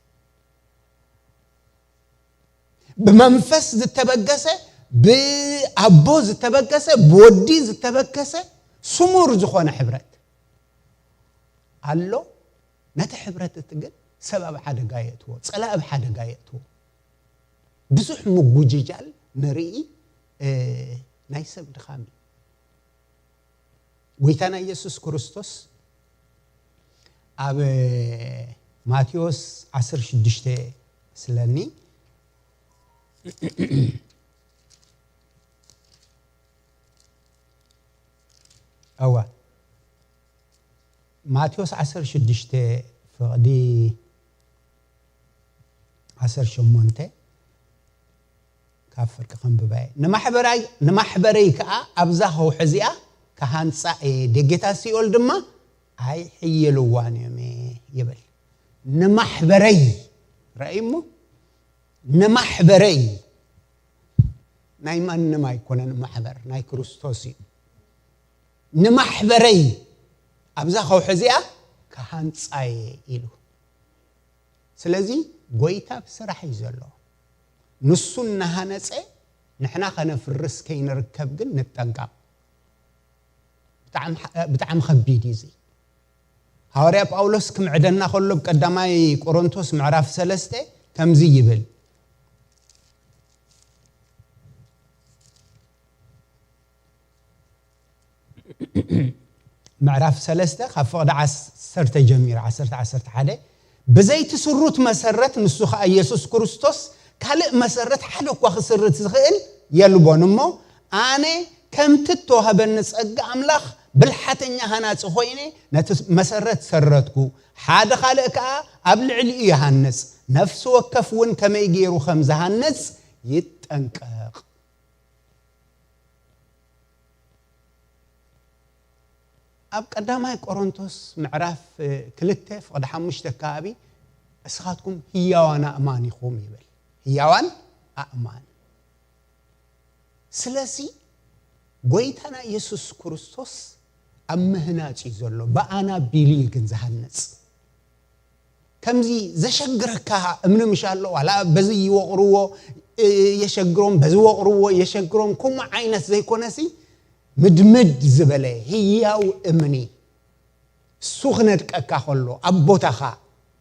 ብመንፈስ ዝተበገሰ፣ ብኣቦ ዝተበገሰ፣ ብወዲ ዝተበገሰ ስሙር ዝኾነ ሕብረት ኣሎ። ነቲ ሕብረት እቲ ግን ሰብ ኣብ ሓደጋ የእትዎ፣ ጸላእ ኣብ ሓደጋ የእትዎ። ብዙሕ ምጉጅጃል ንርኢ፣ እ፣ ናይ ሰብ ድኻም እዩ። ጎይታና ኢየሱስ ክርስቶስ ኣብ ማቴዎስ ዓሰርተ ሽዱሽተ ስለኒ፣ እዋ፣ ማቴዎስ ዓሰርተ ሽዱሽተ ፍቕዲ ዓሰርተ ሸሞንተ ካብ ፍርቂ ከንብባ እየ። ንማሕበራይ-፣ ንማሕበረይ ከኣ ኣብዛ ከውሒ እዚኣ ክሃንጻ እየ፣ ደጌታት ሲኦል ድማ ኣይሕየልዋን እዮም ይብል። ንማሕበረይ፣ ረእይ እሞ፣ ንማሕበረይ፣ ናይ ማንም ኣይኮነን ማሕበር፣ ናይ ክርስቶስ እዩ። ንማሕበረይ ኣብዛ ከውሒ እዚኣ ክሃንጻ እየ ኢሉ። ስለዚ ጎይታ ብስራሕ እዩ ዘሎ። ንሱ እናሃነጸ ንሕና ከነፍርስ ከይንርከብ ግን ንጠንቀቕ። ብጣዕሚ ሓ-፣ ብጣዕሚ ከቢድ እዩ እዚ። ሃዋርያ ጳውሎስ ክምዕደና ከሎ፣ ኣብ ቀዳማይ ቆሮንቶስ ምዕራፍ ሰለስተ ከምዚ ይብል። ምዕራፍ ሰለስተ ካብ ፍቕዲ ዓሰርተ ጀሚሩ፣ ዓሰርተ፣ ዓሰርተ ሓደ፣ ብዘይቲ ስሩት መሰረት፣ ንሱ ኸኣ ኢየሱስ ክርስቶስ፣ ካልእ መሰረት ሓደ እኳ ክስርት ዝኽእል የልቦን። እሞ ኣነ ከምቲ እተዋህበኒ ጸጋ ኣምላኽ ብልሓተኛ ሃናጺ ኾይነ ነቲ መሰረት ሰረትኩ፣ ሓደ ካልእ ከኣ ኣብ ልዕሊኡ ይሃንጽ። ነፍሲ ወከፍ እውን ከመይ ገይሩ ከም ዝሃንጽ ይጠንቀቕ። ኣብ ቀዳማይ ቆሮንቶስ ምዕራፍ፣ እ፣ ክልተ ፍቕዲ ሓሙሽተ ኣከባቢ፣ "እስኻትኩም ህያዋን ኣእማን ኢኹም" ይብል። ህያዋን ኣእማን። ስለዚ ጎይታና ኢየሱስ ክርስቶስ ኣብ ምህናጽ እዩ ዘሎ። ብኣና ቢሉ እዩ ግን ዝሃንጽ። ከምዚ ዘሸግረካ እምኒ ምሽ ኣሎ፣ ዋላ በዚ ይወቕርዎ፣ እ፣ የሸግሮም፣ በዚ ወቕርዎ፣ የሸግሮም፣ ከምኡ ዓይነት ዘይኮነሲ፣ ምድምድ ዝበለ ህያው እምኒ፣ እሱ ክነድቀካ ከሎ፣ ኣብ ቦታኻ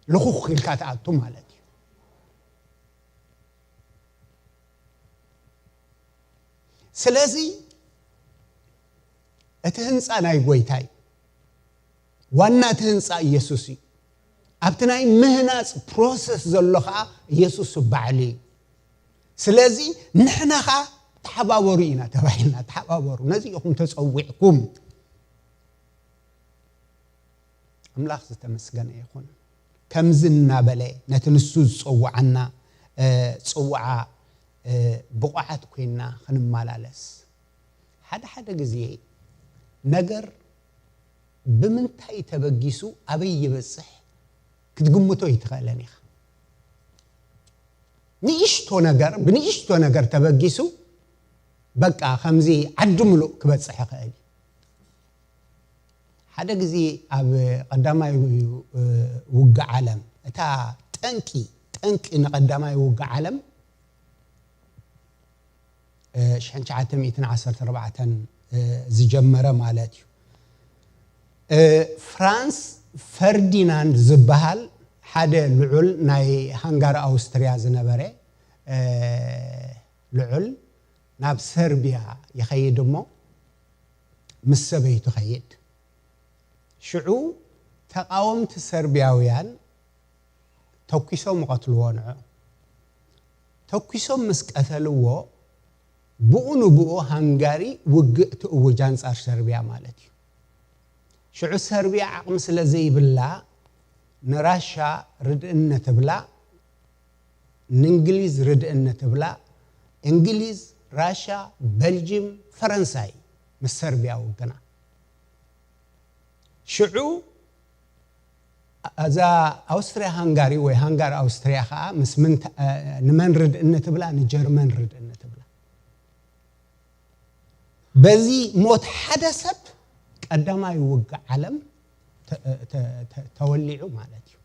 ልኹኽ ኢልካ ትኣቱ ማለት እዩ። ስለዚ እቲ ህንጻ ናይ ጎይታ እዩ። ዋና እቲ ህንጻ ኢየሱስ እዩ። ኣብቲ ናይ ምህናጽ ፕሮሰስ ዘሎ ኸኣ ኢየሱስ ባዕሉ እዩ። ስለዚ ንሕና ኸኣ ተሓባበሩ ኢና ተባሂልና፣ ተሓባበሩ። ነዚ ኢኹም ተጸዊዕኩም። ኣምላኽ ዝተመስገነ ይኹን። ከምዚ እናበለ ነቲ ንሱ ዝጸውዓና፣ እ፣ ጽውዓ፣ እ፣ ብቑዓት ኮይንና ክንመላለስ። ሓደ ሓደ ግዜ ነገር ብምንታይ ተበጊሱ ኣበይ ይበጽሕ ክትግምቶ ኣይትኽእልን ኢኻ። ንእሽቶ ነገር፣ ብንእሽቶ ነገር ተበጊሱ በቃ ከምዚ ዓዲ ምሉእ ክበጽሕ ይኽእል እዩ። ሓደ ግዜ ኣብ ቀዳማይ፣ እ፣ ውግእ ዓለም፣ እታ ጠንቂ፣ ጠንቂ ንቀዳማይ ውግእ ዓለም፣ እ፣ ሽሕን ትሽዓተ ሚእትን ዓሰርተ ኣርባዕተን፣ እ፣ ዝጀመረ ማለት እዩ። እ፣ ፍራንስ ፈርዲናንድ ዝበሃል ሓደ ልዑል ናይ ሃንጋሪ ኣውስትርያ ዝነበረ፣ እ፣ ልዑል ናብ ሰርብያ ይኸይድ እሞ ምስ ሰበይቱ ኸይድ። ሽዑ ተቓወምቲ ሰርብያውያን ተኲሶም ይቐትልዎ ንዑ። ተኲሶም ምስ ቀተልዎ፣ ብኡ ንብኡ ሃንጋሪ ውግእ ትእውጅ ኣንጻር ሰርብያ ማለት እዩ። ሽዑ ሰርብያ ዓቕሚ ስለ ዘይብላ፣ ንራሻ ርድእኒ ትብላ፣ ንእንግሊዝ ርድእኒ ትብላ፣ እንግሊዝ፣ ራሻ፣ በልጅም፣ ፈረንሳይ ምስ ሰርቢያ ውግና። ሽዑ እዛ ኣውስትሪያ ሃንጋሪ ወይ ሃንጋር ኣውስትሪያ ኸዓ ምስ ምን ተ-፣ እ፣ ንመን ርድእኒ ትብላ? ንጀርመን ርድእኒ ትብላ። በዚ ሞት ሓደ ሰብ ቀዳማይ ውግእ ዓለም ተ-፣ ተ-፣ ተ-፣ ተወሊዑ ማለት እዩ።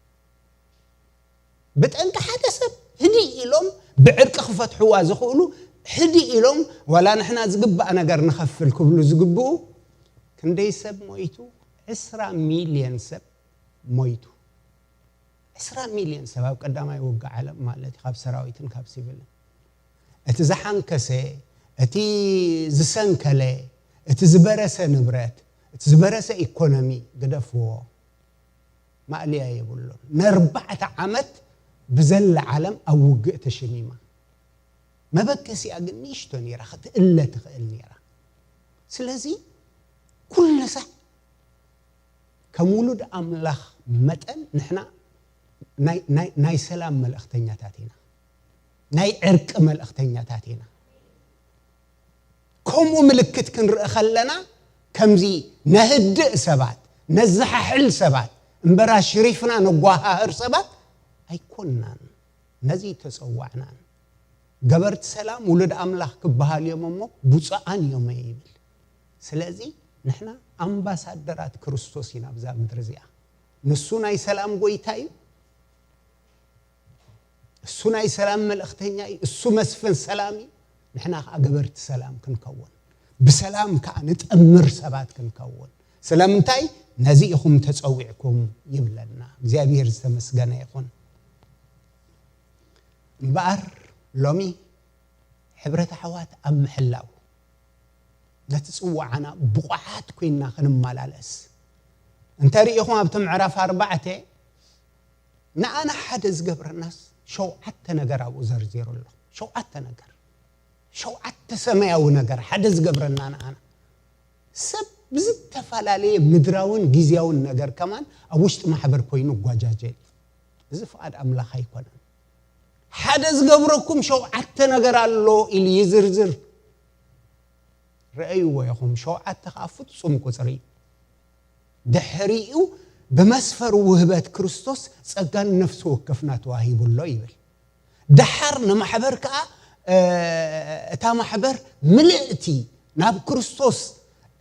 ብጠንቂ ሓደ ሰብ ህድእ ኢሎም ብዕርቂ ክፈትሕዋ ዝኽእሉ፣ ህድእ ኢሎም ዋላ ንሕና ዝግባእ ነገር ንኸፍል ክብሉ ዝግብኡ። ክንደይ ሰብ ሞይቱ? ዕስራ ሚልዮን ሰብ ሞይቱ። ዕስራ ሚልዮን ሰብ ኣብ ቀዳማይ ውግእ ዓለም ማለት እዩ፣ ካብ ሰራዊትን ካብ ሲቪልን። እቲ ዝሓንከሰ፣ እቲ ዝሰንከለ፣ እቲ ዝበረሰ ንብረት፣ እቲ ዝበረሰ ኢኮኖሚ ግደፍዎ። ማእለያ የብሉን። ንኣርባዕተ ዓመት ብዘላ ዓለም ኣብ ውግእ ተሸሚማ። መበገሲኣ ግን ንእሽቶ ነይራ፣ ክትእለ ትኽእል ነይራ። ስለዚ ኩሉ ሳዕ ከም ውሉድ ኣምላኽ መጠን ንሕና ናይ፣ ናይ፣ ናይ ሰላም መልእኽተኛታት ኢና። ናይ ዕርቂ መልእኽተኛታት ኢና። ከምኡ ምልክት ክንርኢ ከለና ከምዚ ነህድእ ሰባት፣ ነዘሓሕል ሰባት፣ እምበር ኣሽሪፍና ነጓሃህር ሰባት ኣይኮንናን። ነዚ ተጸዋዕናን። ገበርቲ ሰላም ውሉድ ኣምላኽ ክበሃሉ እዮም እሞ ብፁዓን እዮም ይብል። ስለዚ ንሕና ኣምባሳደራት ክርስቶስ ኢና ኣብዛ ምድሪ እዚኣ። ንሱ ናይ ሰላም ጎይታ እዩ። እሱ ናይ ሰላም መልእኽተኛ እዩ። እሱ መስፍን ሰላም እዩ። ንሕና ኸዓ ገበርቲ ሰላም ክንከውን፣ ብሰላም ከዓ ንጠምር ሰባት ክንከውን። ስለምንታይ? ነዚ ኢኹም ተጸዊዕኩም ይብለና። እግዚኣብሔር ዝተመስገነ ይኹን። እምበኣር ሎሚ ሕብረት ኣሕዋት ኣብ ምሕላው ነቲ ጽዋዓና ብቑዓት ኮይንና ክንመላለስ እንተሪኢኹም ኣብቲ ምዕራፍ ኣርባዕተ ንኣና ሓደ ዝገብረናስ ሸውዓተ ነገር ኣብኡ ዘርዚሩ ኣሎ። ሸውዓተ ነገር። ሸውዓተ ሰማያዊ ነገር ሓደ ዝገብረና ንኣና። ሰብ ብዝተፈላለየ ምድራውን ግዝያውን ነገር ከማን ኣብ ውሽጢ ማሕበር ኮይኑ ይጓጃጀል እዩ። እዚ ፍቓድ ኣምላኽ ኣይኮነን። ሓደ ዝገብረኩም ሸውዓተ ነገር ኣሎ ኢሉ ይዝርዝር። ረኣይዎ ኢኹም፣ ሸውዓተ ኸዓ ፍጹም ቁጽሪ እዩ። ድሕሪኡ ብመስፈር ውህበት ክርስቶስ ጸጋን ነፍሲ ወከፍና ተዋሂቡ ኣሎ ይብል። ደሓር ንማሕበር ከኣ፣ እ፣ እታ ማሕበር ምልእቲ ናብ ክርስቶስ፣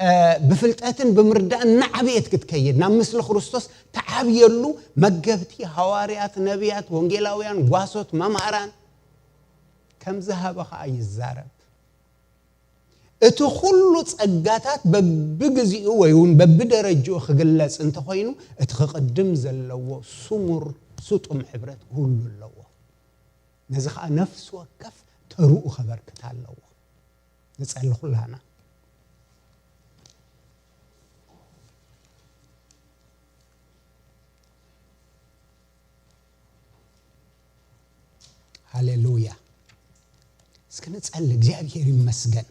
እ፣ ብፍልጠትን ብምርዳእን እናዓበየት ክትከይድ፣ ናብ ምስሊ ክርስቶስ ትዓብየሉ መገብቲ፣ ሃዋርያት፣ ነቢያት፣ ወንጌላውያን፣ ጓሶት፣ መምሃራን ከም ዝሃበ ከኣ ይዛረብ። እቲ ኩሉ ጸጋታት በብግዚኡ ወይ እውን በብደረጅኡ ክግለጽ እንተኾይኑ፣ እቲ ክቕድም ዘለዎ ስሙር ስጡም ሕብረት ክህሉ ኣለዎ። ነዚ ኸኣ ነፍሲ ወከፍ ተርኡ ከበርክት ኣለዎ። ንጸሊ ኩላና። ሃሌሉያ። እስኪ ንጸሊ። እግዚኣብሔር ይመስገን።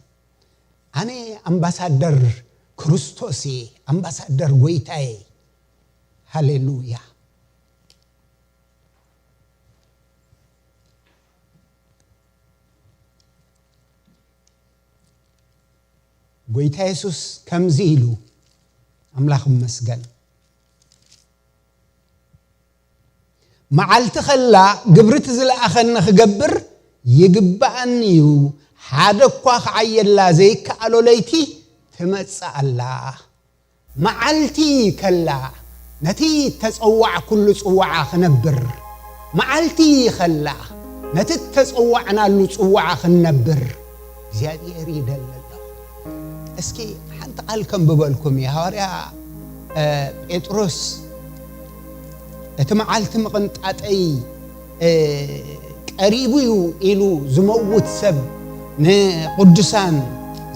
ኣነ ኣምባሳደር ክርስቶስ እየ፣ ኣምባሳደር ጎይታየ። ሃሌሉያ። ጎይታ የሱስ ከምዚ ኢሉ፣ ኣምላኽ ይመስገን። መዓልቲ ኸላ ግብሪ እቲ ዝለኣኸኒ ክገብር ይግብኣኒ እዩ፣ ሓደ እኳ ክዓየላ ዘይከኣሎ ለይቲ ትመጽእ ኣላ። መዓልቲ ከላ ነቲ ተጸዋዕኩሉ ጽዋዓ ክነብር፣ መዓልቲ ከላ ነቲ ተጸዋዕናሉ ጽዋዓ ክንነብር እግዚኣብሔር ይደሊ ኣሎ። እስኪ ሓንቲ ቃል ከንብበልኩም እዩ። ሃዋርያ፣ እ፣ ጴጥሮስ እቲ መዓልቲ ምቕንጣጠይ፣ እ፣ ቀሪቡ እዩ ኢሉ ዝመውት ሰብ ንቅዱሳን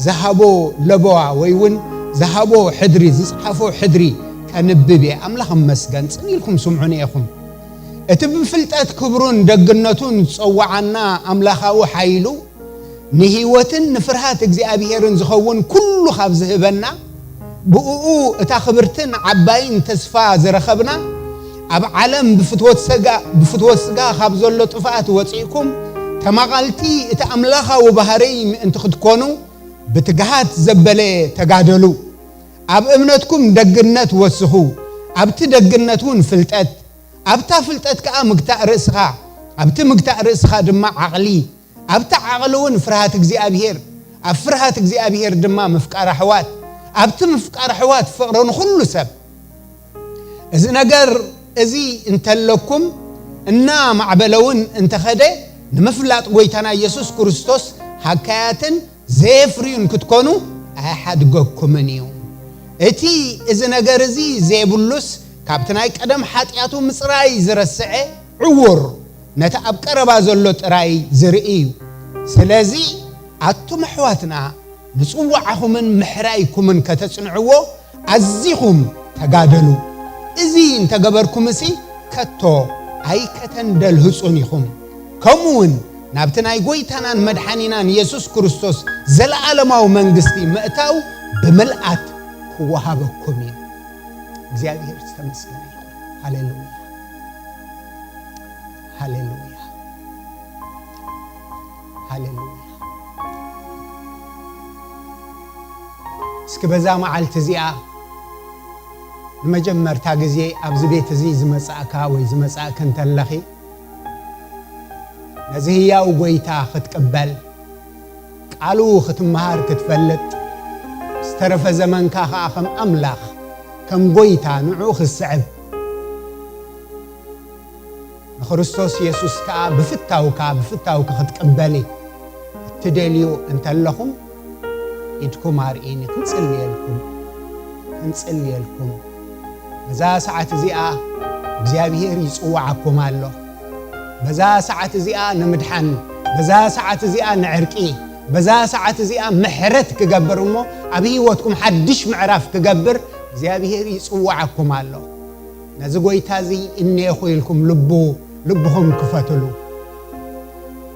ዝሃቦ ለበዋ ወይ እውን ዝሃቦ ሕድሪ፣ ዝጸሓፎ ሕድሪ ከንብብ እየ። ኣምላኽ ይመስገን። ጽን ኢልኩም ስምዑኒ ኢኹም። እቲ ብፍልጠት ክብሩን ደግነቱን ዝጸውዓና ኣምላኻዊ ሓይሉ ንህይወትን ንፍርሃት እግዚኣብሄርን ዝኸውን ኩሉ ካብ ዝህበና፣ ብእኡ እታ ክብርትን ዓባይን ተስፋ ዝረኸብና፣ ኣብ ዓለም ብፍትወት ስጋ፣ ብፍትወት ስጋ ካብ ዘሎ ጥፍኣት ወጺእኩም፣ ተማቐልቲ እቲ ኣምላኻዊ ባህርይ ምእንቲ ክትኮኑ፣ ብትግሃት ዘበለ ተጋደሉ። ኣብ እምነትኩም ደግነት ወስኹ፣ ኣብቲ ደግነት እውን ፍልጠት፣ ኣብታ ፍልጠት ከኣ ምግታእ ርእስኻ፣ ኣብቲ ምግታእ ርእስኻ ድማ ዓቕሊ፣ ኣብቲ ዓቕሊ እውን ፍርሃት እግዚኣብሔር፣ ኣብ ፍርሃት እግዚኣብሔር ድማ ምፍቃር ኣሕዋት፣ ኣብቲ ምፍቃር ኣሕዋት ፍቕሪ ንኹሉ ሰብ። እዚ ነገር እዚ እንተለኩም፣ እናማዕበለ እውን እንተኸደ፣ ንምፍላጥ ጐይታና ኢየሱስ ክርስቶስ ሃካያትን ዘየፍርዩን ክትኮኑ ኣይሓድገኩምን እዩ። እቲ እዚ ነገር እዚ ዘይብሉስ፣ ካብቲ ናይ ቀደም ሓጢኣቱ ምጽራይ ዝረስዐ ዕዉር፣ ነቲ ኣብ ቀረባ ዘሎ ጥራይ ዝርኢ እዩ። ስለዚ ኣቱም ኣሕዋትና፣ ንጽዋዕኹምን ምሕራይኩምን ከተጽንዕዎ ኣዚኹም ተጋደሉ። እዚ እንተገበርኩምሲ፣ ከቶ ኣይከተንደልህጹን ኢኹም። ከምኡ እውን ናብቲ ናይ ጐይታናን መድሓኒናን የሱስ ክርስቶስ ዘለኣለማዊ መንግስቲ ምእታው ብምልኣት ክወሃበኩም እዩ። እግዚኣብሔር ዝተመስገነ ይኹን። ሃሌሉያ፣ ሃሌሉያ፣ ሃሌሉያ። እስኪ በዛ መዓልቲ እዚኣ ንመጀመርታ ግዜ ኣብዚ ቤት እዚ ዝመጻእካ ወይ ዝመጻእክ እንተለኺ፣ ነዚ ህያው ጐይታ ክትቅበል፣ ቃሉ ክትመሃር ክትፈልጥ፣ ዝተረፈ ዘመንካ ኸኣ ከም ኣምላኽ፣ ከም ጐይታ ንዕኡ ክትስዕብ፣ ንክርስቶስ የሱስ ከኣ ብፍታውካ፣ ብፍታውኪ ክትቅበሊ እትደልዩ እንተለኹም፣ ኢድኩም ኣርእይኒ፣ ክንጽልየልኩም፣ ክንጽልየልኩም። በዛ ሰዓት እዚኣ እግዚኣብሔር ይጽውዓኩም ኣሎ። በዛ ሰዓት እዚኣ ንምድሓን፣ በዛ ሰዓት እዚኣ ንዕርቂ፣ በዛ ሰዓት እዚኣ ምሕረት ክገብር እሞ ኣብ ህይወትኩም ሓድሽ ምዕራፍ ክገብር እግዚኣብሔር ይጽውዓኩም ኣሎ። ነዚ ጐይታ እዚ እኔኹ ኢልኩም ልቡ፣ ልብኹም ክፈትሉ።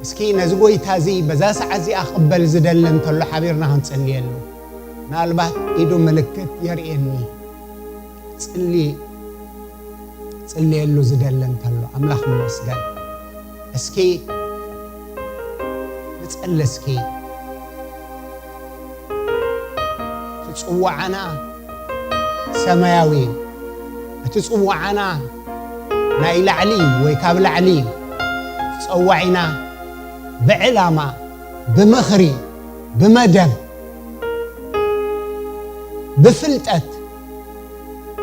እስኪ ነዚ ጐይታ እዚ በዛ ሰዓት እዚኣ ክቕበል ዝደሊ እንተሎ ሓቢርና ክንጽልየሉ። ምናልባት ኢዱ ምልክት የርእየኒ። ጽሊ-፣ ጽልየሉ ዝደሊ እንተሎ ኣምላኽ ይመስገን። እስኪ ንጸሊ እስኪ። እቲ ጽዋዓና ሰማያዊ እዩ። እቲ ጽዋዓና ናይ ላዕሊ እዩ ወይ ካብ ላዕሊ እዩ። ጸዋዒና ብዕላማ፣ ብምኽሪ፣ ብመደብ፣ ብፍልጠት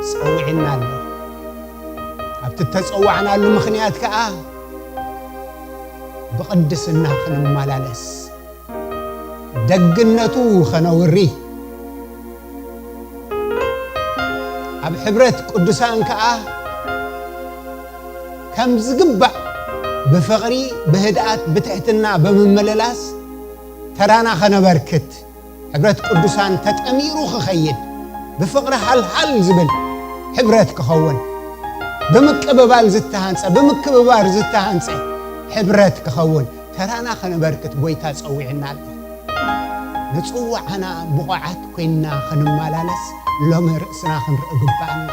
ጸዊዕና ኣሎ። ኣብቲ እተጸዋዕናሉ ምኽንያት ከኣ ብቕድስና ክንመላለስ፣ ደግነቱ ኸነውሪ፣ ኣብ ሕብረት ቅዱሳን ከኣ ከም ዝግባእ ብፍቕሪ፣ ብህድኣት፣ ብትሕትና ብምምልላስ ተራና ኸነበርክት፣ ሕብረት ቅዱሳን ተጠሚሩ ክኸይድ፣ ብፍቕሪ ሃልሃል ዝብል ሕብረት ክኸውን፣ ብምቅብባል ዝተሃንጸ፣ ብምክብባር ዝተሃንጸ ሕብረት ክኸውን ተራና ከነበርክት ጐይታ ጸዊዕና ኣሎ። ንጽዋዕና ብቑዓት ኮይንና ክንመላለስ ሎሚ ርእስና ክንርኢ ግባእና።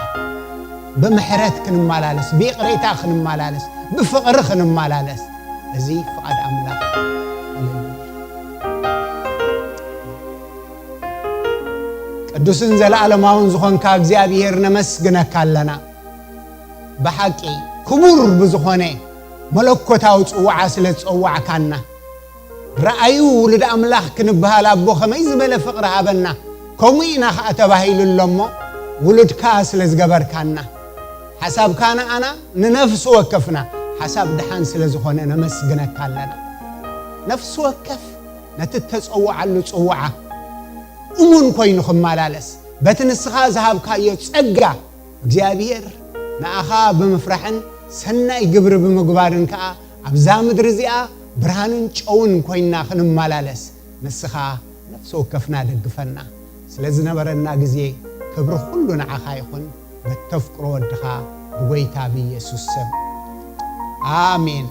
ብምሕረት ክንመላለስ፣ ብይቕሬታ ክንመላለስ፣ ብፍቕሪ ክንመላለስ፣ እዚ ፍቓድ ኣምላኽ። ሃሌሉያ። ቅዱስን ዘለኣለማውን ዝኾንካ እግዚኣብሔር ነመስግነካ ኣለና። ብሓቂ ክቡር ብዝኾነ መለኮታዊ ጽውዓ ስለ ዝጸዋዕካና፣ ረኣዩ ውሉድ ኣምላኽ ክንበሃል ኣቦ ከመይ ዝበለ ፍቕሪ ሃበና። ከምኡ ኢና ኸኣ ተባሂሉ ኣሎ እሞ፣ ውሉድካ ስለ ዝገበርካና፣ ሓሳብካ ንኣና ንነፍሲ ወከፍና ሓሳብ ደሓን ስለ ዝኾነ ነመስግነካ ኣለና። ነፍሲ ወከፍ ነቲ እተጸውዓሉ ጽውዓ እሙን ኮይኑ ክመላለስ፣ በቲ ንስኻ ዝሃብካዮ ጸጋ እግዚኣብሔር ንኣኻ ብምፍራሕን ሰናይ ግብሪ ብምግባርን ከኣ ኣብዛ ምድሪ እዚኣ ብርሃንን ጨውን ኮይንና ክንመላለስ ንስኻ ነፍሲ ወከፍና ደግፈና። ስለ ዝነበረና ግዜ ክብሪ ኩሉ ንዓኻ ይኹን፣ በተፍቅሮ ወድኻ ብጐይታ ብኢየሱስ ስም። ኣሜን።